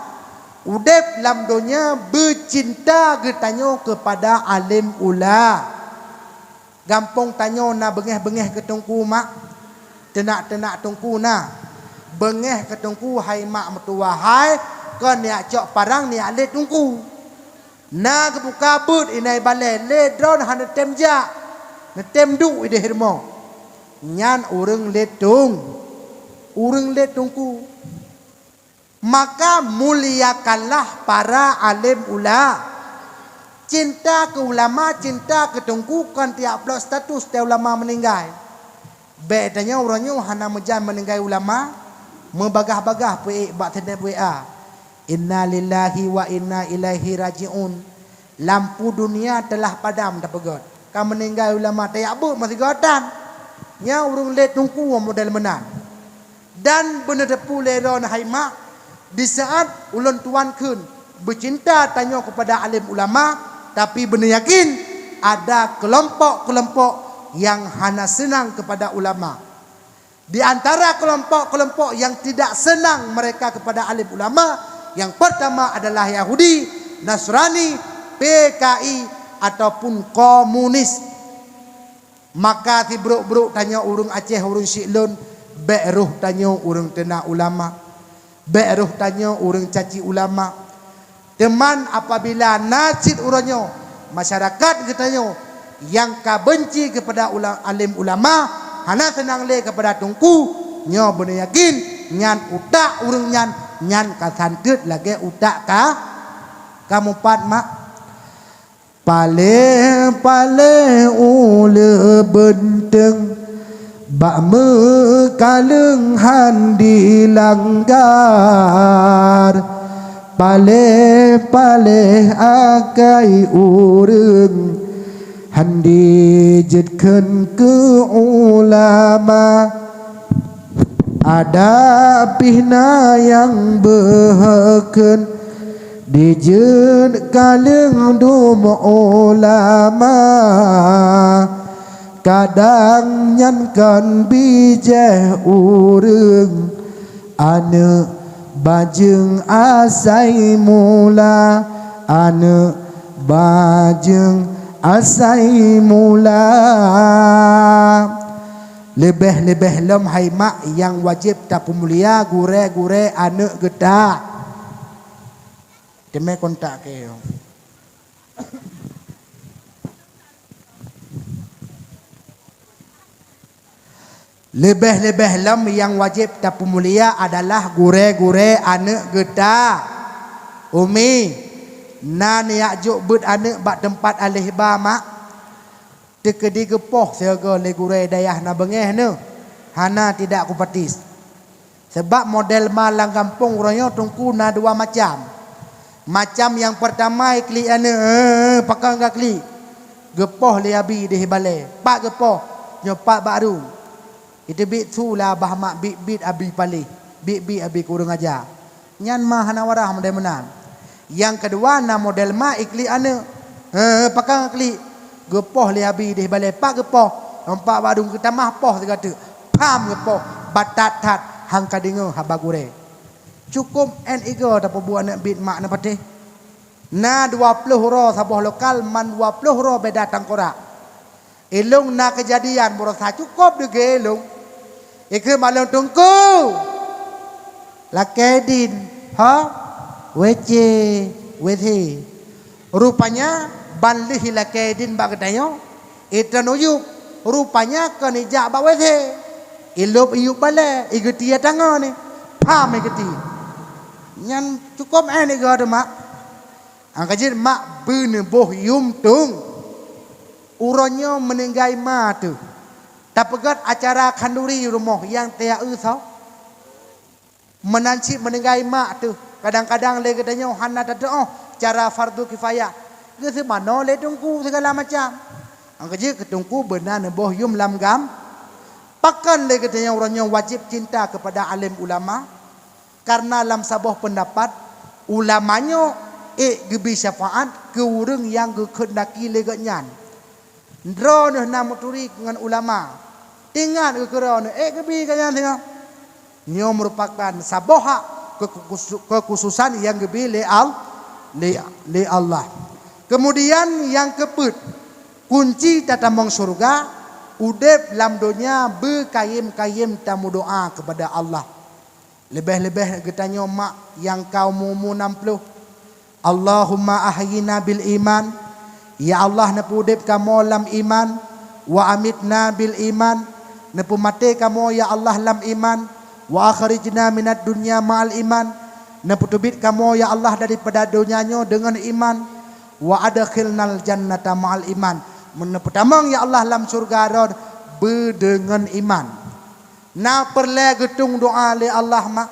udeb lam donya beucinta geutanyoe keupada alem ula. Gampông tanyoe na beungéh-beungéh keu teungku mak, teunak-teunak teungku na. Beungéh keu teungku hai mak meutuwah hai, kon neujak cok parang neujak lét teungku. Na geubuka beuet inai balée, lé droe hana tem jak, neutem duek ideh rumoh. Nyan ureuëng lét teung, ureuëng lét teungku. Maka muliakanlah para alem ula. Cinta keu ulama, cinta keu teungku kon tiak plok status tée ulama meuninggai. Bék tanyoe uroe nyoe hana meujan meuninggai ulama, meubagah-bagah peuék bak snap W A. Inna lillahi wa inna ilaihi raji'un. Lampu dunia telah padam tapeugét. Ka meuninggai ulama tajak beuet meusigoe tan. Nyan ureuëng lét teungku model meunan. Dan beuneuteupeu lé droe hai mak, di saat ulôn tuan kheun beucinta tanyoe keupada alem ulama, tapi beuneuyakin ada keulompok-keulompok nyang hana seunang keupada ulama. Di antara keulompok-keulompok nyang tidak seunang mereka keupada alem ulama, nyang peurtama adalah Yahudi, Nasrani, P K I, ataupun komunis. Maka sibrok-brok tanyoe ureuëng Aceh, ureuëng Siklon, bék roh tanyoe ureuëng teuna ulama, bék roh tanyoe ureuëng caci ulama. Teuma apabila na cit uroe nyoe masyarakat geutanyoe nyang ka beunci keupada ula-, alem ulama, hana seunang lé keupada teungku, nyoe beuneuyakin nyan utak ureuëng nyan, nyan ka santeut lagée utak ka, ka mupat mak. Paléh-paléh ulée beunteueng, bak meukaleueng han dilanggar. Paléh-paléh akai ureuëng, han dijeuet kheun keu ulama. Adak pih na nyang beuhe kheun dijeuet kaleueng dum ulama. Kadang nyan kon bijéh ureuëng, aneuëk bajeueng asai mula, aneuëk bajeueng asai mula. Leubeh-leubeh lom hai mak nyang wajéb tapeumulia gurée-gurée aneuëk geuta. Teumé kontak keu Leubeh-leubeh lom nyang wajéb tapeumulia adalah gurée-gurée aneuëk geuta. Umi, na neujak jok beuet aneuëk bak teumpat aléh ba mak. Teukeudi geupoh siaga lé gurée dayah na beungéh neuh, hana tidak kupatis. Sabab model ma lam gampông uroe nyoe teungku na dua macam. Macam nyang peurtama iklik aneuëk, eh, pakon ka klik. Geupoh lé abi deh balée. Pat geupoh, nyoe pat bak rueng. Iteubiet su lé abah mak biet-biet abi paléh, biet-biet abi kureueng aja. Nyan ma hana waras model meunan. Nyang keudua na model ma iklik aneuëk. He, pakon klik. Geupoh lé abi deh balée pat geupoh. Nyoe pat bak rueng geutamah poh sigoe teuk. Pham geupoh, batat that, han ka deungoe haba gurée. Cukôp én igoe tapeubuet aneuëk biet mak neupatéh. Na dua ploh uroe saboh lokal, man dua ploh uroe beda tangkorak. Ilong na keujadian baroesa cukôp deugée ilong. Ikheun bak lôn teungku. Lakée din, ha? W C, W C. Rupanya ban lheueh ilakée din bak geutanyoe, itreun u yup. Rupanya kon ijak bak W C. Ilop iyup balée, igeutie tangan ni. Pham igeutie. Nyan cukôp én igoe teuma. Angka jeuet mak beuneuboh yum tueng. Uroe nyoe meuninggai ma teuh. Tapeugét acara khanduri rumoh nyang taya eu soe. Meunan cit meuninggai mak teuh. Kadang-kadang lé geutanyoe hana tateuoh cara fardu kifayah. Geuseumanoe lé teungku sigala macam. Angka jeuet keu teungku beuna neuboh yum lam gam. Pakon lé geutanyoe uroe nyoe wajéb cinta keupada além ulama? Kareuna lam saboh peundapat, ulama nyoe ék geubri syafaat keu ureuëng nyang geukheundaki lé gobnyan. Droeneuh na meuturi ngon ulama, teuingat geukeudroe neuh ék geubri gobnyan singoh. Nyoe meurupakan saboh hak kekhusu-, kekhususan nyang geubi lé Al-, lé, lé Allah. Keumudian nyang keupeuet, kunci tatamong syeuruga, udeb lam donya beukayém-kayém tameudoá keupada Allah. Leubeh-leubeh geutanyoe mak nyang ka umu-umu nam ploh. Allahumma ahyina bil iman, ya Allah, neupeuudeb kamoe lam iman, wa amitna bil iman, neupeumaté kamoe, ya Allah, lam iman, wa akhrijna minad dunya ma'al iman, neupeuteubiet kamoe, ya Allah, daripada donya nyoe deungon iman, wa adkhilnal jannata ma'al iman, neupeutamong, ya Allah, lam syeuruga droe beudeungon iman. Na peureulée geutung doá lé Allah mak.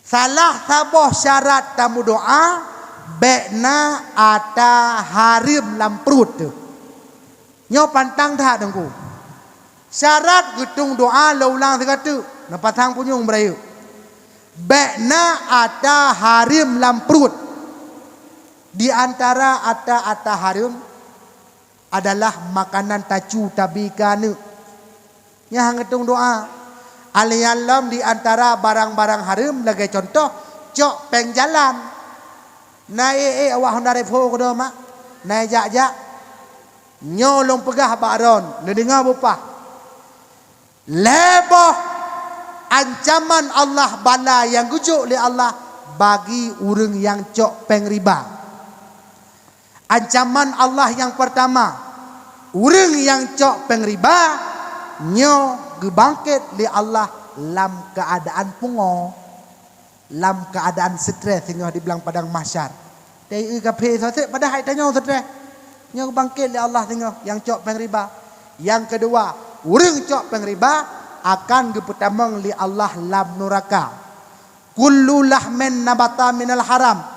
Salah saboh syarat tameudoá, bék na ata hareuem lam pruet teuh. Nyoe pantang that Teungku. Syarat geutung doá lôn ulang sigoe teuk, neupasang punyueng beurayeuk. Bék na ata hareuem lam pruet. Di antara ata-ata hareuem adalah makanan tacu tabi keu aneuk. Nyan han geutung doá. Alheuh nyan lom di antara barang-barang hareuem lagée cuntoh cok péng jalan. Na ék-ék awak Honda Revo keudroe mak, na jak-jak. Nyoe lôn peugah bak droe, neudeungoe bupah. Lhée boh ancaman Allah, bala nyang geujok lé Allah bagi ureuëng nyang cok péng riba. Ancaman Allah nyang peurtama, ureuëng nyang cok péng riba, nyoe geubangket lé Allah lam keuadaan pungo, lam keuadaan stres singoh di blang padang mahsyar. Teuh kafé sosét padahai tanyoe stres. Nyoe geubangket lé Allah singoh nyang cok péng riba. Nyang keudua, ureuëng cok péng riba akan geupeutamong lé Allah lam nuraka. Kullu lahmin nabata minal haram.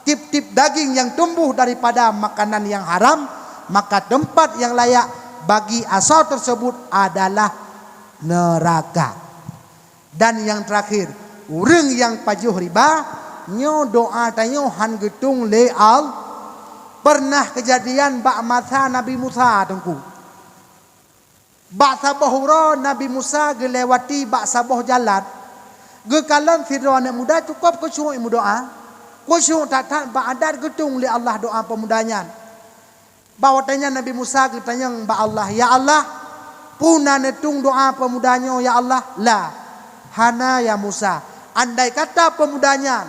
Tiep-tiep daging nyang tumboh daripada makanan nyang haram, maka teumpat nyang layak bagi asoe teuseubut adalah neuraka. Dan nyang teurakhir, ureuëng nyang pajoh riba, nyoe doá tanyoe han geutung lé Allah. Pernah keujadian bak masa Nabi Musa Teungku. Bak saboh uroe Nabi Musa geulewati bak saboh jalan, geukalon sidroe aneuëk muda cukôp khusyuk meudoá. Khusyuk that-that bak adat geutung lé Allah doá peumuda nyan. Bak watée nyan Nabi Musa geutanyong bak Allah, "Ya Allah, peue na neutung doá peumuda nyoe, ya Allah?" "La, hana, ya Musa. Andai kata peumuda nyan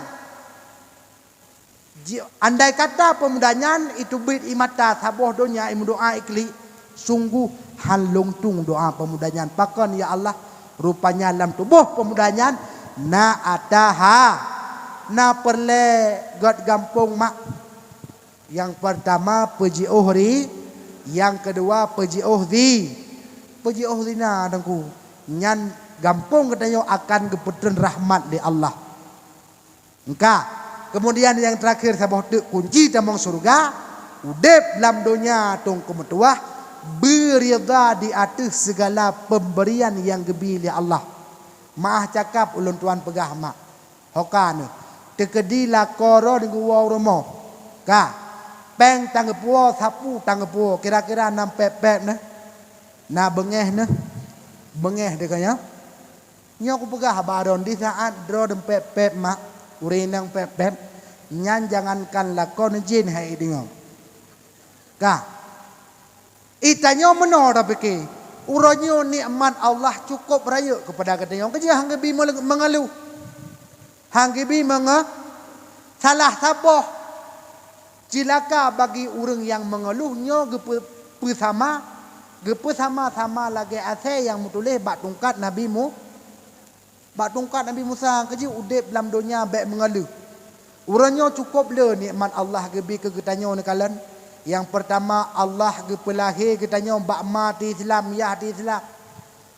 Ji-, andai kata peumuda nyan iteubiet ie mata saboh donya imeudoá iklik, sunggoh han lôn tung doá peumuda nyan. Pakon, ya Allah? Rupanya lam tuboh peumuda nyan na ata ha, na peureulée göt gampông mak. Nyang peurtama peujiôh ri, nyang keudua peujiôh zi. Peujiôh zina Teungku, nyan gampông geutanyoe akan geupeutreun rahmat lé Allah. Engka. Keumudian nyang teurakhir saboh teuk kunci tamong syeuruga, udeb lam donya tông keumeutuwah, beuridha di ateueh sigala peumberian nyang geubi lé Allah. Meu'ah cakap ulôn tuan peugah mak. Hoka neuh, teukeudi lakoe droe geuwoe u rumoh. Ka. Péng tangeupuwoe, sapu tangeupuwoe, kira-kira na pép-pép neuh. Na beungéh neuh. Beungéh teuka nyoe. Nyoe kupeugah bak droe, di saát droe deumpéb-péb mak, ureuëng inong péb-péb, nyan jangankan lakoe neujén hai deungoe. Ka. Itanyoe meunoe tapike, uroe nyoe nikmat Allah cukôp rayeuk keupada geutanyoe, keujeuet han geubi meungeuluh. Han geubi meunge-, salah saboh Cilaka bagi ureuëng nyang meungeuluh nyoe geupeu-, peusama, geupeusama-sama lagée asée nyang meutuléh bak tungkat Nabi Mu-, bak tungkat Nabi Musa, keujeuet udeb lam donya bék meungeuluh. Uroe nyoe cukôp le nikmat Allah geubi keu geutanyoe neukalon. Nyang peurtama, Allah geupeulahé geutanyoe bak ma ti Islam, yah ti Islam.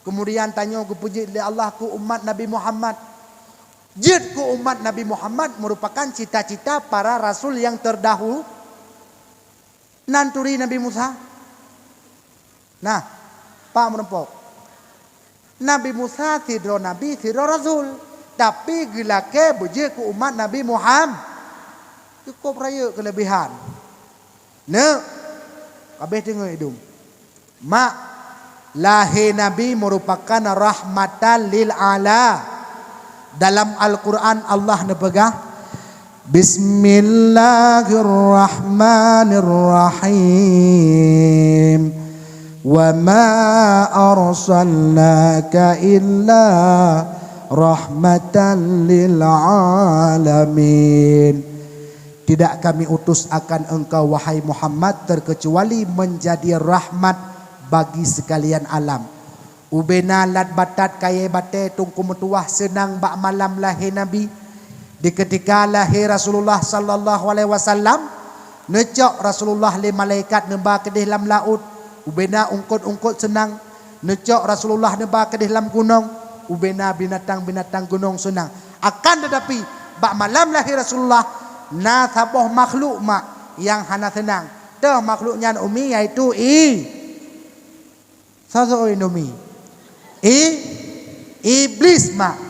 Keumudian tanyoe geupeujeuet lé Allah keu umat Nabi Muhammad. Jeuet keu umat Nabi Muhammad meurupakan cita-cita para rasul nyang teurdahulu. Nan turi Nabi Musa. Nah, pak meurumpok. Nabi Musa sidroe nabi, sidroe rasul, tapi geulakée beujeuet keu umat Nabi Muhammad. Cukôp rayeuk keuleubehan. Neuk, habéh teungoh idum. Mak, Lahé Nabi meurupakan rahmatan lil ala. Dalam Al-Qur'an Allah neupeugah, "Bismillahirrahmanirrahim. Wa ma arsalnaka illa rahmatan lil alamin." Tidak Kami utus akan engkau, wahai Muhammad, terkecuali menjadi rahmat bagi sekalian alam. Ubena lat batat kayée batée teungku meutuwah seunang bak malam lahé Nabi. Di keutika lahé Rasulullah sallallahu alaihi wasallam, neucok Rasulullah lé malaikat neuba keudeh lam laôt. Ubena eungkôt-eungkôt seunang, neucok Rasulullah neuba keudeh lam gunong. Ubena binatang-binatang gunong seunang. Akan teutapi, bak malam lahé Rasulullah, na saboh makhluk mak nyang hana seunang. Toh makhluk nyan, Umi, yaitu i Soe-soe Indomie? I, Iblis mak.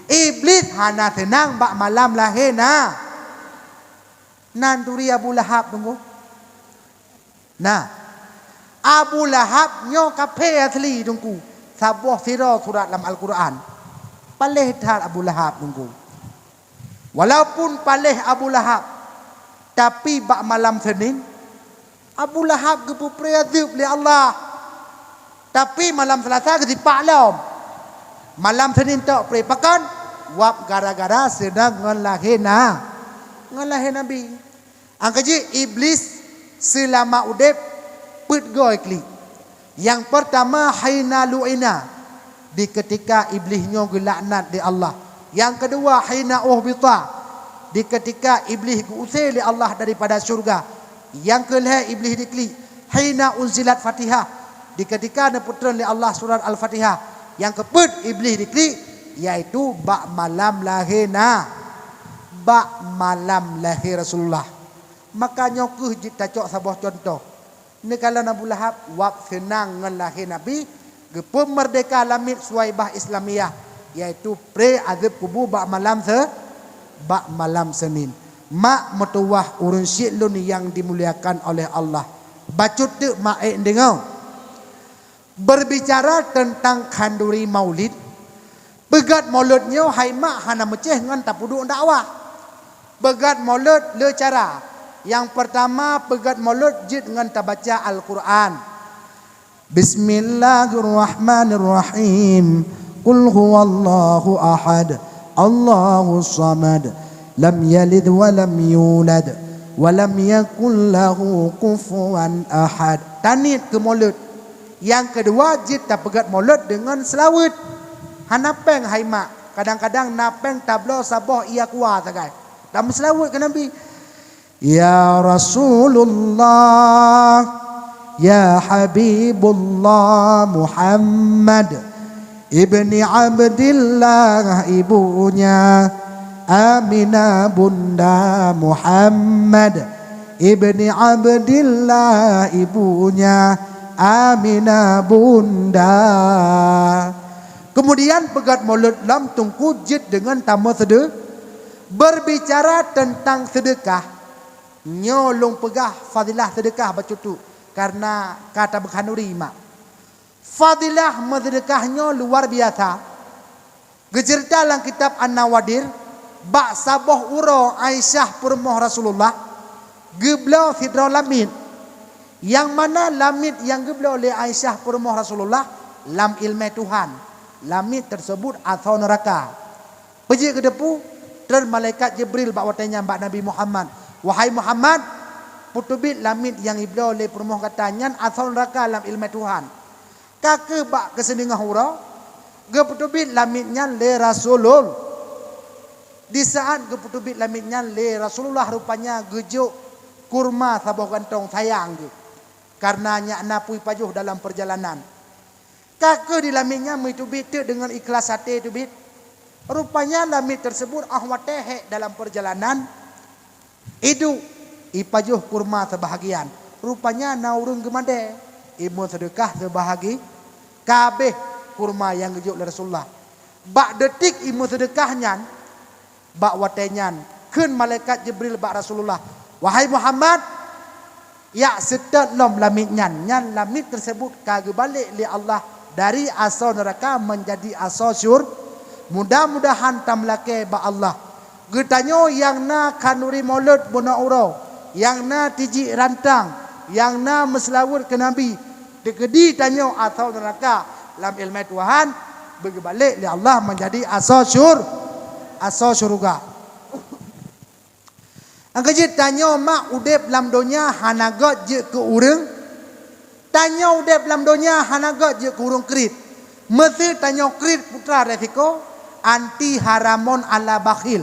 Iblis hana seunang bak malam lahé na. Nan turi Abu Lahab teungku. Nah, Abu Lahab nyoe kafé asli teungku. Saboh sidroe surat lam Al-Qur'an. Paléh that Abu Lahab teungku. Walaupun paléh Abu Lahab, tapi bak malam Senin, Abu Lahab geupeupré azeueb lé Allah. Tapi malam Selasa geusipak lom. Malam Senin tok pré pakon, wab gara-gara seunang ngon lahé na, ngon lahé Nabi. Angka jih Iblis seulama udeb peuet goe klik. Nyang peurtama, hina lu'ina, di keutika Iblih nyoe geulaknat lé Allah. Nyang keudua, hina uhbita, di keutika Iblih geu-use lé Allah daripada syeuruga. Nyang keulhée Iblih diklik, hina unzilat Fatihah, di keutika neupeutreun lé Allah surat Al-Fatihah. Nyang keupeuet Iblih diklik, yaitu bak malam lahé na, bak malam lahé Rasulullah. Maka nyoe kheueh jeuet tacok saboh cuntoh. Neukalon Abu Lahab, wab seunang ngon lahé Nabi, geupeumeurdeka lamiet Suwaibah Islamiyah, yaitu pré azeueb kubu bak malam se-, bak malam Senin. Mak meutuwah ureuëng syiek lôn nyang dimuliakan oleh Allah, bacut teuk mak ék deungoe. Berbicara teuntang khanduri maulid, peugét mulod nyoe hai mak hana meucéh ngon tapeuduek dakwah. Peugét mulod le cara. Nyang peurtama, peugét mulod jeuet ngon tabaca Al-Qur'an. Bismillahirrahmanirrahim. Qul huwallahu ahad, Allahus samad, lam yalid wa lam yulad, wa lam yakul lahu kufuwan ahad. Taniet keu mulod. Nyang keudua, jeuet tapeugét mulod deungon seulaweuet. Hana péng hai mak, kadang-kadang na péng tabloe saboh ie kua sagai. Tameuseulaweuet keu Nabi. Ya Rasulullah, ya Habibullah Muhammad, ibni Abdillah, ibunya Aminah bunda Muhammad, ibni Abdillah, ibunya Aminah bunda. Kemudian peugét mulod lom teungku jeuet deungon tameuseudeu-, berbicara teuntang seudeukah. Nyoe lôn peugah fadilah seudeukah bacut teuk, kareuna ka tabeukhanduri mak. Fadilah meuseudeukah nyoe luar biasa. Geuceurita lam kitab An-Nawadir, bak saboh uroe Aisyah peurumoh Rasulullah geubloe sidroe lamiet. Nyang mana lamiet nyang geubloe lé Aisyah peurumoh Rasulullah lam ileumèe Tuhan. Lamiet teuseubut asoe neuraka. Peue jeuet keu teupeu? Treun malaikat Jibril bak watèe nyan bak Nabi Muhammad, "Wahai Muhammad, peuteubiet lamiet nyang ibloe lé peurumoh gata nyan asoe neuraka lam ileumèe Tuhan." Ka kheueh bak keuseundeungoh uroe, geupeuteubiet lamiet nyan lé Rasulul-, di saat geupeuteubiet lamiet nyan lé Rasulullah, rupanya geujok kurma saboh gantong sayang geuh, kareuna nyak na peue jipajoh dalam peurjalanan. Ka kheueh di lamiet nyan meuteubiet teuk deungon ikhlas até teubiet. Rupanya lamiet teuseubut 'oh watèe hék dalam peurjalanan, iduek, ipajoh kurma seubahgian. Rupanya na ureueng geumadé, imeuseudeukah seubahgi-, ka habéh kurma nyang geujok lé Rasulullah. Bak deutik imeuseudeukah nyan, bak watèe nyan kheun malaikat Jibril bak Rasulullah, "Wahai Muhammad, Jak seutôt lom lamiet nyan, nyan lamiet teuseubut ka geubalek lé Allah dari asoe neuraka meunjadi asoe syur-, mudah-mudahan tameulakée bak Allah. Geutanyoe nyang na khanduri mulod bunoe uroe, nyang na tijik rantang, nyang na meuseulaweuet keu Nabi, teukeudi tanyoe asoe neuraka lam iéleumé Tuhan, beugeubalek lé Allah meunjadi asoe syur-, asoe syeuruga. Nyang keujeuet tanyoe mak udeb lam donya hana gét jeuet keu ureuëng. Tanyoe udeb lam donya hana gét jeuet keu ureuëng kriet. Meuseu tanyoe kriet putra resiko, anti haramun ala bakhil.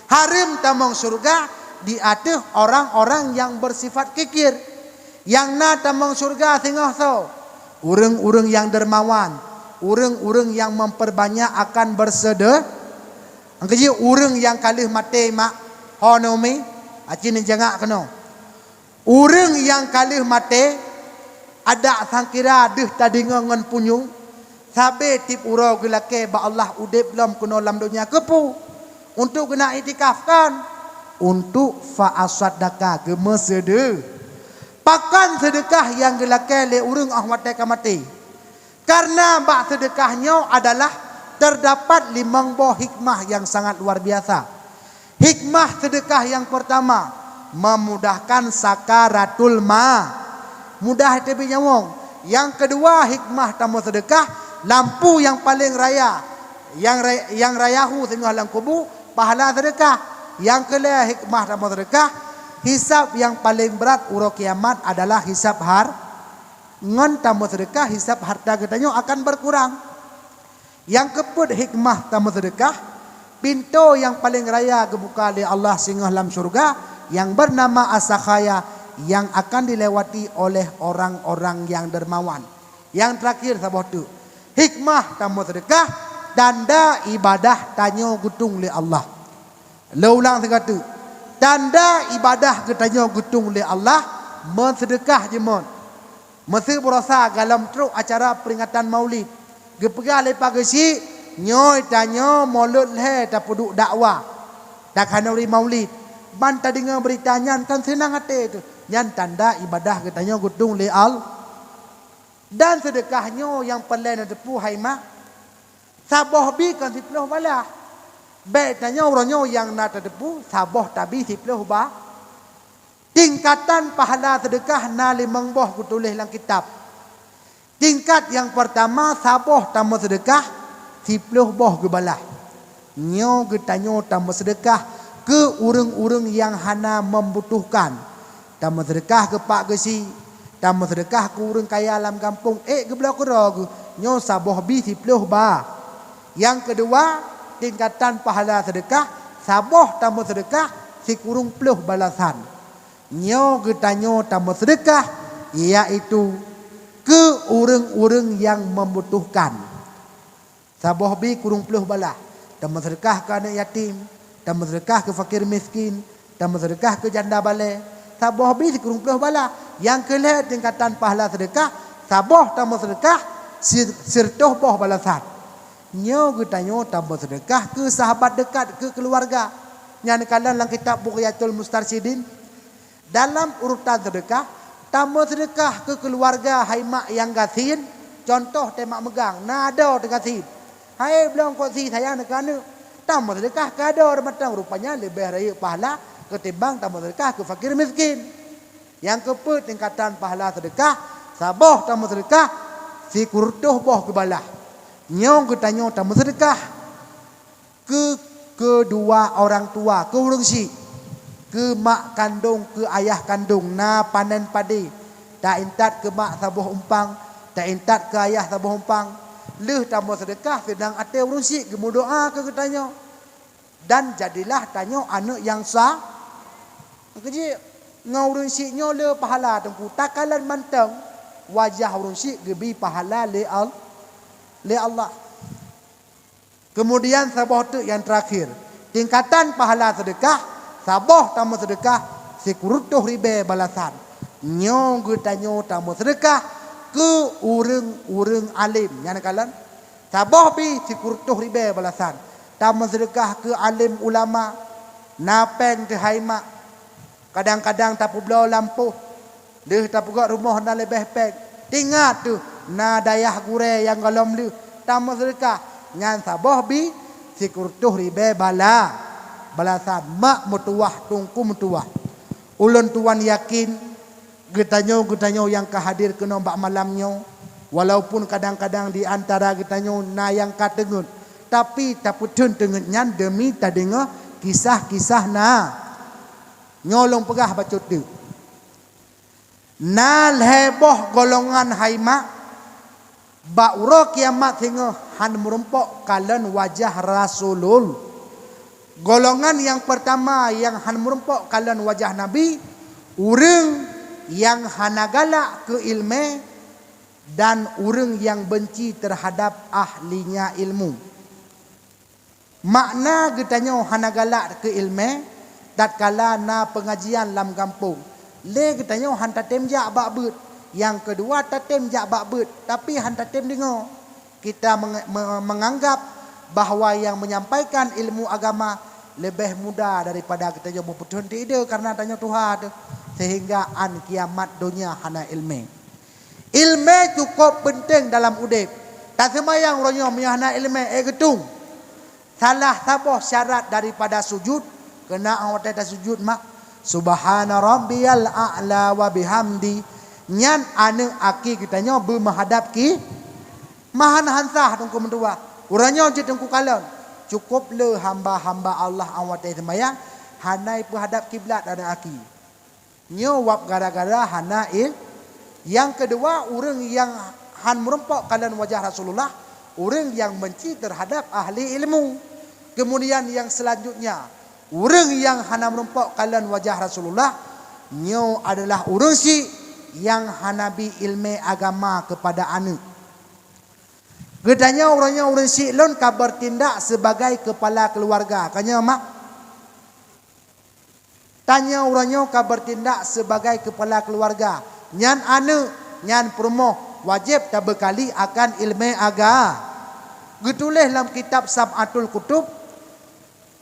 Hareuem tamong syeuruga di ateueh orang-orang nyang beusifat kikir. Nyang na tamong syeuruga singoh soe? Ureuëng-ureuëng nyang dermawan, ureuëng-ureuëng nyang memperbanyak akan bersede-, Nyang keujeuet ureuëng nyang ka lheueh maté mak, ho neu umi, aci neujangak keunoe. Ureuëng nyang ka lheueh maté, adak sangkira deuh tadeungoe ngon punyueng, sabe tieb uroe geulakée bak Allah udeb lom keunoe lam donya keupeue? Untuk geunak iktikaf kan? Untuk fa asaddaqa, geumeuseude-. Pakon seudeukah nyang geulakée lé ureuëng óh watée ka maté? Karena bak seudeukah nyoe adalah teudapat limong boh hikmah nyang sangat luar biasa. Hikmah seudeukah nyang peurtama, memudahkan sakaratul ma-, mudah teubiet nyawöng. Nyang keudua, hikmah tamong seudeukah, lampu nyang paleng raya, nyang ra-, nyang rayahu singoh lam kubu, pahala seudeukah. Nyang keulhée hikmah tamong seudeukah, hisab nyang paleng brat uroe kiamat adalah hisab har-, Ngon tamong seudeukah, hisab hareuta geutanyoe akan beurkurang. Nyang keupeuet hikmah tamong seudeukah, pintoe nyang paleng raya geubuka lé Allah singoh lam syeuruga nyang beunama As-Sakhaya nyang akan dilewati oleh orang-orang nyang dermawan. Nyang teurakhir saboh teuk, hikmah tamong seudeukah, tanda ibadah tanyoe geutung lé Allah. Lôn ulang sigoe teuk, tanda ibadah geutanyoe geutung lé Allah meuseudeukah jeuet. Meuseu baroesa golom trok acara peuringatan Maulid, geupeugah lé Pak Geuchik, "Nyoe tanyoe mulod lhée tapeuduek dakwah, takhanuri Maulid, ban tadeungoe beurita nyan kon seunang até teuh. Nyan tanda ibadah geutanyoe geutung lé Al-, dan seudeukah nyoe nyang peureulée neuteupeue hai mak, saboh bi kon siplôh balah. Bék tanyoe uroe nyoe nyang na tateupeue, saboh tabi siplôh ba." Tingkatan pahala seudeukah na limong boh geutuléh lam kitab. Tingkat nyang peurtama, saboh tamong seudeukah, siplôh boh geubalah. Nyoe geutanyoe tamong seudeukah keu ureuëng-ureuëng nyang hana membutuhkan. Tamong seudeukah keu Pak Geuchik, tamong seudeukah keu ureuëng kaya lam gampông, ék geubloe keudroe geuh, nyoe saboh bi siplôh ba. Nyang keudua, tingkatan pahala seudeukah, saboh tamong seudeukah, sikureueng plôh balasan. Nyoe geutanyoe tamong seudeukah, yaitu keu ureuëng-ureuëng nyang membutuhkan. Saboh bi kureueng plôh balah, tamong seudeukah keu aneuëk yatim, tamong seudeukah keu fakir miskin, tamong seudeukah keu janda balée, saboh bi sikureueng plôh balah. Nyang keulhée tingkatan pahala seudeukah, saboh tamong seudeukah, si-, sireutôh boh balasan. Nyoe geutanyoe tamong seudeukah keu sahabat deukat, keu keuluwarga. Nyan kalon lam kitab Bughyatul Mustarsyidin. Dalam urutan seudeukah, tamong seudeukah keu keuluwarga hai mak nyang gasien, cuntoh teuh mak meugang, na adoe teuh gasien. Hai blong kok si sayang keu aneuëk, tamong seudeukah keu adoe mantong, rupanya leubeh rayeuk pahala keutimbang tamong seudeukah keu fakir miskin. Nyang keupeuet tingkatan pahala seudeukah, saboh tamong seudeukah, sikureueng boh geubalah. Nyoe geutanyoe tamong seudeukah. Keu keudua orang tua, keu ureuëng syiek, keu mak kandong, keu ayah kandong, na panen padé, ta-intat keu mak saboh umpang, ta-intat keu ayah saboh umpang. Lheueh tamong seudeukah, seudang até ureuëng syiek geumeudoá keu geutanyoe. Dan jadilah tanyoe aneuëk nyang sa-, keujeuet ngon ureuëng syiek nyoe le pahala teungku, takalon mantong wajah ureuëng syiek geubi pahala lé Al-, lé Allah. Keumudian saboh teuk nyang teurakhir, tingkatan pahala seudeukah, saboh tamong seudeukah, sikureueng ribée balasan. Nyoe geutanyoe tamong seudeukah keu ureuëng-ureuëng além. Nyan kalon, saboh bi sikureueng ribée balasan. Tamong seudeukah keu além ulama, na péng teuh hai mak. Kadang-kadang tapeubloe lampôh. Lheueh tapeugöt rumoh na leubeh péng, teuingat teuh na dayah gurée nyang gohlom lheueh tameuseudeukah, nyan saboh bi sikureutoh ribée bala, balasan mak meutuwah, teungku meutuwah. Ulôn tuwan yakin, geutanyoe-geutanyoe nyang ka hadir keunoe bak malam nyoe, walaupun kadang-kadang di antara geutanyoe na nyang ka teungeut, tapi tapeutheun teungeut nyan deumi tadeungoe kisah-kisah na. Nyoe lôn peugah bacut teuk. Na lhée boh golongan hai mak, bak uroe kiamat singoh han meurumpok kalon wajah Rasulul. Golongan nyang peurtama nyang han meurumpok kalon wajah Nabi, ureuëng nyang hana galak keu iéleumé dan ureuëng nyang beunci teuhadab ahlinya ilmu. Makna geutanyoe hana galak keu iéleumé tatkala na peungajian lam gampông. Lé geutanyoe han tatem jak bak beuet. Nyang keudua tatem jak bak beuet, tapi han tatem deungoe. Kita menge-, me-, menganggap bahwa nyang menyampaikan ilmu agama leubeh muda daripada geutanyoe meupeuthon teuide karena tanyoe tuha teuh, sehingga án kiamat donya hana iéleumé. Iéleumé cukôp peunteng dalam udeb. Taseumayang uroe nyoe meunyoe hana iéleumé, ék geutung. Salah saboh syarat daripada sujud, keunan watée tasujud mak, "Subhana rabbiyal a'la wa bihamdi." Nyan aneuëk aki geutanyoe beumeuhadab ki, meuhan han sah teungku meutuwah. Uroe nyoe jeuet teungku kalon. Cukôp le hamba-hamba Allah nyang watée seumayang hana ipeuhadab kiblat aneuëk aki. Nyoe wab gara-gara hana il-, nyang keudua, ureuëng nyang han meurumpok kalon wajah Rasulullah, ureuëng nyang beunci teuhadab ahli ilmu. Keumudian nyang seulanjutnya, ureuëng nyang hana meurumpok kalon wajah Rasulullah, nyoe adalah ureuëng syik nyang hana bi iéleumé agama keupada aneuëk. Geutanyoe uroe nyoe ureuëng syik lôn ka beutindak sibagai keupala keuluwarga. Ka nyoe mak? Tanyoe uroe nyoe ka beutindak sibagai keupala keuluwarga, nyan aneuëk, nyan peurumoh, wajéb tabeukali akan iéleumé aga. Geutuléh lam kitab Sab'atul Kutub,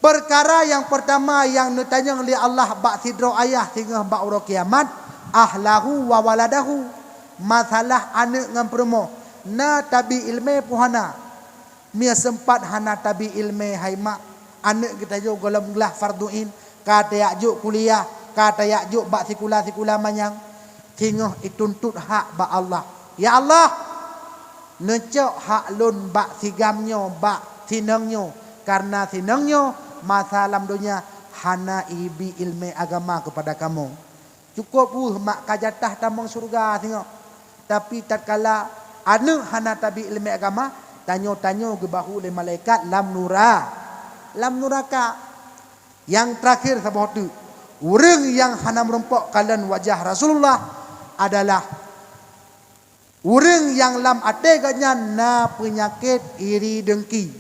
peukara nyang peurtama nyang neutanyong lé Allah bak sidroe ayah singoh bak uroe kiamat, ahlahu wa waladahu, masalah aneuëk ngon peurumoh, na tabi iéleumé peue hana. Mie seumpat hana tabi iéleumé hai mak, aneuëk geutanyoe gohlom glah fardu ain, ka tajak jok kuliah, ka tajak jok bak sikula-sikula manyang, singoh ituntot hak bak Allah. Ya Allah, neucok hak lôn bak sigam nyoe, bak sinong nyoe, kareuna sinong nyoe masa lam donya hana ibi iéleumé agama keupada kamoe. Cukôp weueh mak ka jatah tamong syeuruga singoh. Tapi tatkala aneuëk hana tabi iéleumé agama, tanyoe-tanyoe geubahue lé malaikat lam nura-, lam nuraka. Nyang teurakhir saboh teuk, ureuëng nyang hana meurumpok kalon wajah Rasulullah adalah ureuëng nyang lam até geuhnyan na peunyakét iri dengki,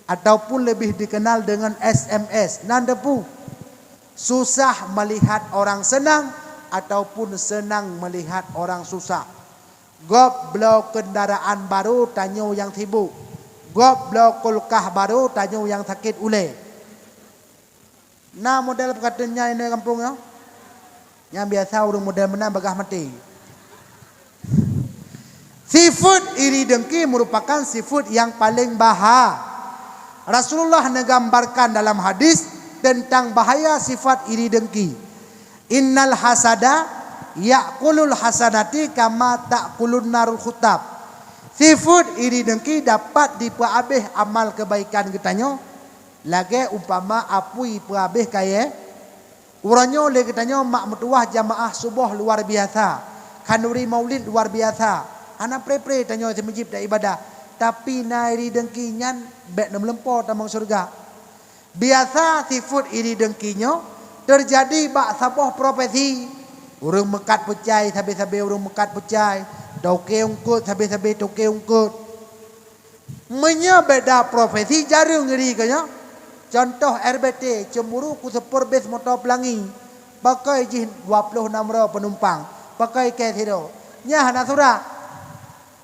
ataupun leubeh dikenal deungon S M S, nan depu, susah melihat orang senang ataupun senang melihat orang susah. Gob bloe keundaraan barô, tanyoe nyang sibuk. Gob bloe kulkah barô, tanyoe nyang sakét ulée. Na model peukatan nyan di gampông nyoe? Nyang biasa ureuëng model meunan bagaih maté. Sifeuet iri dengki merupakan sifeuet nyang paleng baha. Rasulullah neugambarkan dalam hadis teuntang bahaya sifat iri dengki. "Innal hasada ya'kulul hasanati kama ta'kulun narul hutab." Sifeuet iri dengki dapat dipeuabéh amal keubaikan geutanyoe lagée umpama apui peuabéh kayée. Uroe nyoe lé geutanyoe mak meutuwah jamaah suboh luar biasa, khanduri maulid luar biasa, hana pre-pre tanyoe simeujib dan ibadah, tapi na iri dengki nyan bék neumeulumpo tamong syeuruga. Biasa sifeuet iri dengki nyoe teujadi bak saboh profesi. Ureuëng meukat peucai sabe-sabe ureuëng meukat peucai, toke eungkôt sabe-sabe toke eungkôt. Meunyoe beda profesi jareueng iri keu nyoe. Contoh R B T, cemburu keu seupeur bus moto peulangi, pakon jih dua ploh nam droe peunumpang, pakon kée sidroe. Nyan hana surat.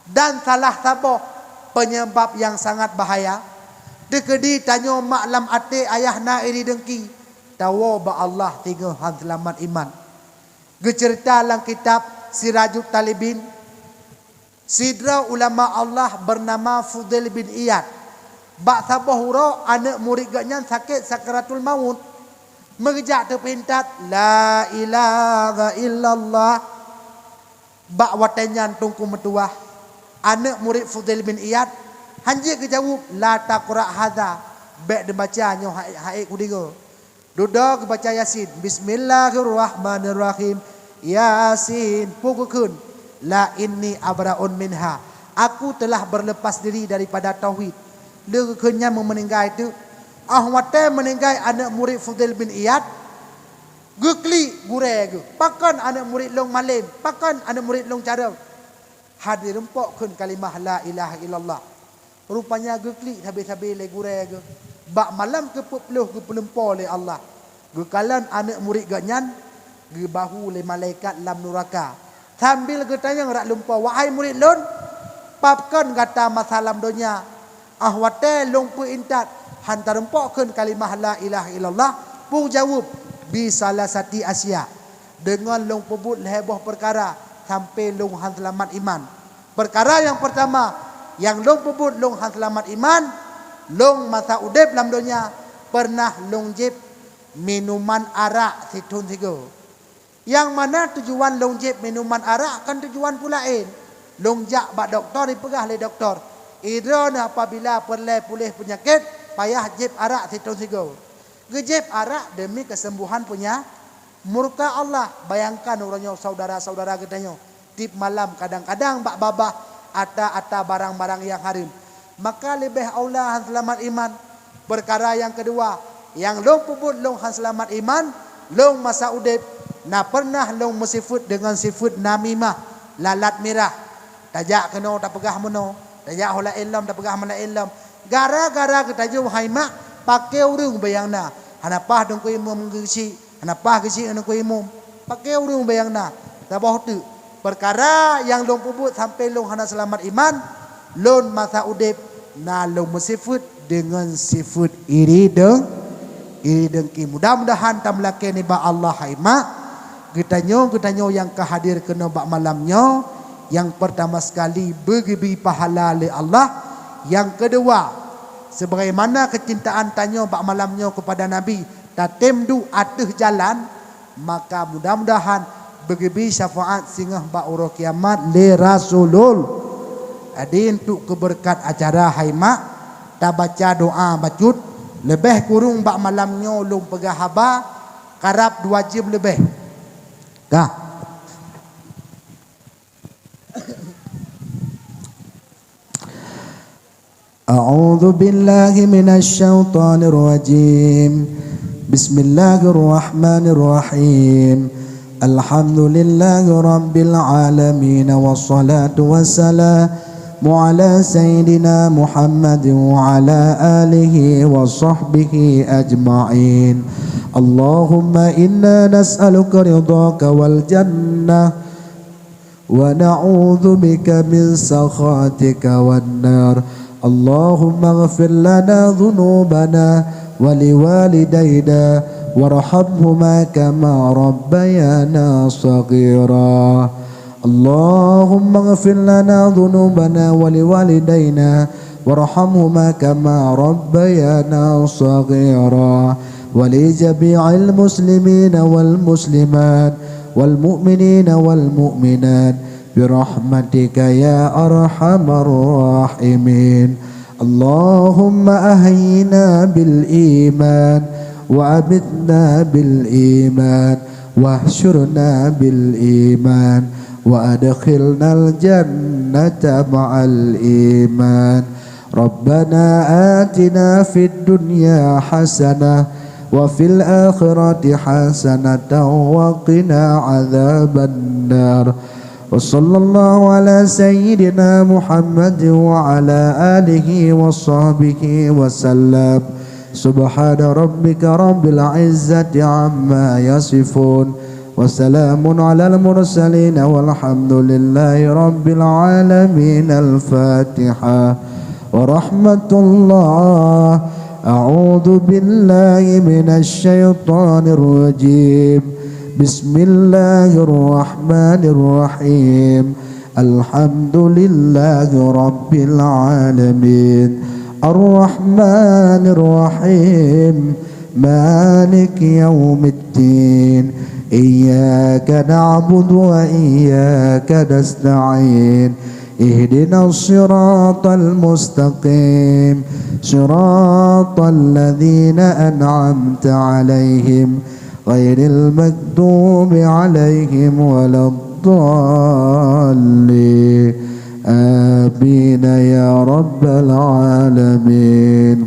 Dan salah saboh peunyeubab nyang sangat bahaya, teukeudi tanyoe mak lam até ayah na iri dengki, tawoe bak Allah singoh han seulamat iman. Geuceurita lam kitab Sirajut Talibin, sidroe ulama Allah beunama Fudail bin Iyad. Bak saboh uroe aneuk murit geuhnyan sakét sakaratul maut. Meugeujak teupeuintat, "La ilaha illallah." Bak watée nyan Teungku meutuwah, aneuk murit Fudail bin Iyad hanjeuet geujaweueb, "La taqra hadza," bék neubaca nyoe hai, hai kudeungoe. Dudoe geubaca Yasin, "Bismillahirrahmanirrahim. Yasin," peue geukheun, "La inni abra'un minha. Aku telah berlepas diri daripada tauhid." Lé geukheun nyan meumeuninggai teuk. Óh watée meuninggai aneuk murit Fudail bin Iyad, geuklik gurée geuh, "Pakon aneuk murit lôn malém? Pakon aneuk murit lôn carông?" Hana jirumpok kheun kalimah la ilaha illallah. Rupanya geuklik sabe-sabe lé gurée geuh. Bak malam keupeuet ploh geupeulumpo lé Allah. Geukalon aneuk murit geuhnyan, geubahu lé malaikat lam nuraka. Sambil geutanyong rot lumpo, "Wahai murit lôn, pakon gata masa lam donya? Óh watée lôn peuintat, hana tarumpok kheun kalimah la ilaha illallah?" Peue jaweueb, "Bi salasati asya." Deungon lôn peubuet lhée boh peukara sampoe lôn hana seulamat iman. Peukara nyang peurtama, nyang lôn peubuet lôn hana seulamat iman, lôn masa udeb lam donya, peureunah lôn jieb minuman arak sithon sigoe. Nyang mana tujuan lôn jieb minuman arak kon tujuan peue laén. Lôn jak bak dokto, jipeugah lé dokto, "Droeneuh apabila peureulée puléh peunyakét, payah jieb arak sithon sigoe." Geujieb arak deumi keusembuhan peunya-, murka Allah. Bayangkan uroe nyoe syedara-syedara geutanyoe, tieb malam kadang-kadang bak babah ata-ata barang-barang nyang hareuem. Maka leubeh aula hana seulamat iman. Peukara nyang keudua, nyang lôn peubuet lôn hana seulamat iman, lôn masa udeb na peureunah lôn meusifeuet deungon sifeuet namimah, lalat mirah. Tajak keunoe tapeugah meunoe, tajak ho laén lom tapeugah ho laén lom. Gara-gara geutanyoe hai mak, pakée ureuëng bak nyang na. Hana paih Teungku Imum geuchik, hana paih geuchik Teungku Imum. Pakée ureuëng bak nyang na. Saboh teuk, peukara nyang lôn peubuet sampoe lôn hana seulamat iman, lôn masa udeb na lôn meusifeuet deungon sifeuet iri deung-, iri deungki. Mudah-mudahan tameulakée nibak Allah hai mak, geutanyoe, geutanyoe nyang ka hadir keunoe bak malam nyoe, nyang peurtama sekali beugeubri pahala lé Allah, nyang keudua, sebagaimana keucintaan tanyoe bak malam nyoe keupada Nabi, tatem duek ateueh jalan, maka mudah-mudahan beugeubri syafaat singoh bak uroe kiamat lé Rasulul. Jadi, untuk keubeureukat acara hai mak, tabaca doa bacut, leubeh kureueng bak malam nyoe lôn peugah haba, karab dua jeuem leubeh. Ka. أعوذ بالله من الشيطان الرجيم. بسم الله الرحمن الرحيم. الحمد لله رب العالمين، والصلاة والسلام على سيدنا محمد وعلى آله وصحبه أجمعين. اللهم إنا نسألك رضاك والجنة، ونعوذ بك من سخطك والنار. اللهم اغفر لنا ذنوبنا ولوالدينا وارحمهما كما ربيانا صغيرا. اللهم اغفر لنا ذنوبنا ولوالدينا وارحمهما كما ربيانا صغيرا. ولجميع المسلمين والمسلمات والمؤمنين والمؤمنات برحمتك يا أرحم الراحمين. اللهم أحينا بالإيمان وأمتنا بالإيمان واحشرنا بالإيمان وأدخلنا الجنة مع الإيمان. ربنا آتنا في الدنيا حسنة وفي الآخرة حسنة وقنا عذاب النار. وصلى الله على سيدنا محمد وعلى آله وصحبه وسلم. سبحان ربك رب العزة عما يصفون. وسلام على المرسلين والحمد لله رب العالمين. الفاتحة. ورحمة الله. أعوذ بالله من الشيطان الرجيم. بسم الله الرحمن الرحيم. الحمد لله رب العالمين. الرحمن الرحيم. مالك يوم الدين. إياك نعبد وإياك نستعين. اهدنا الصراط المستقيم. صراط الذين أنعمت عليهم غير المغضوب عليهم ولا الضالين. آمين يا رب العالمين.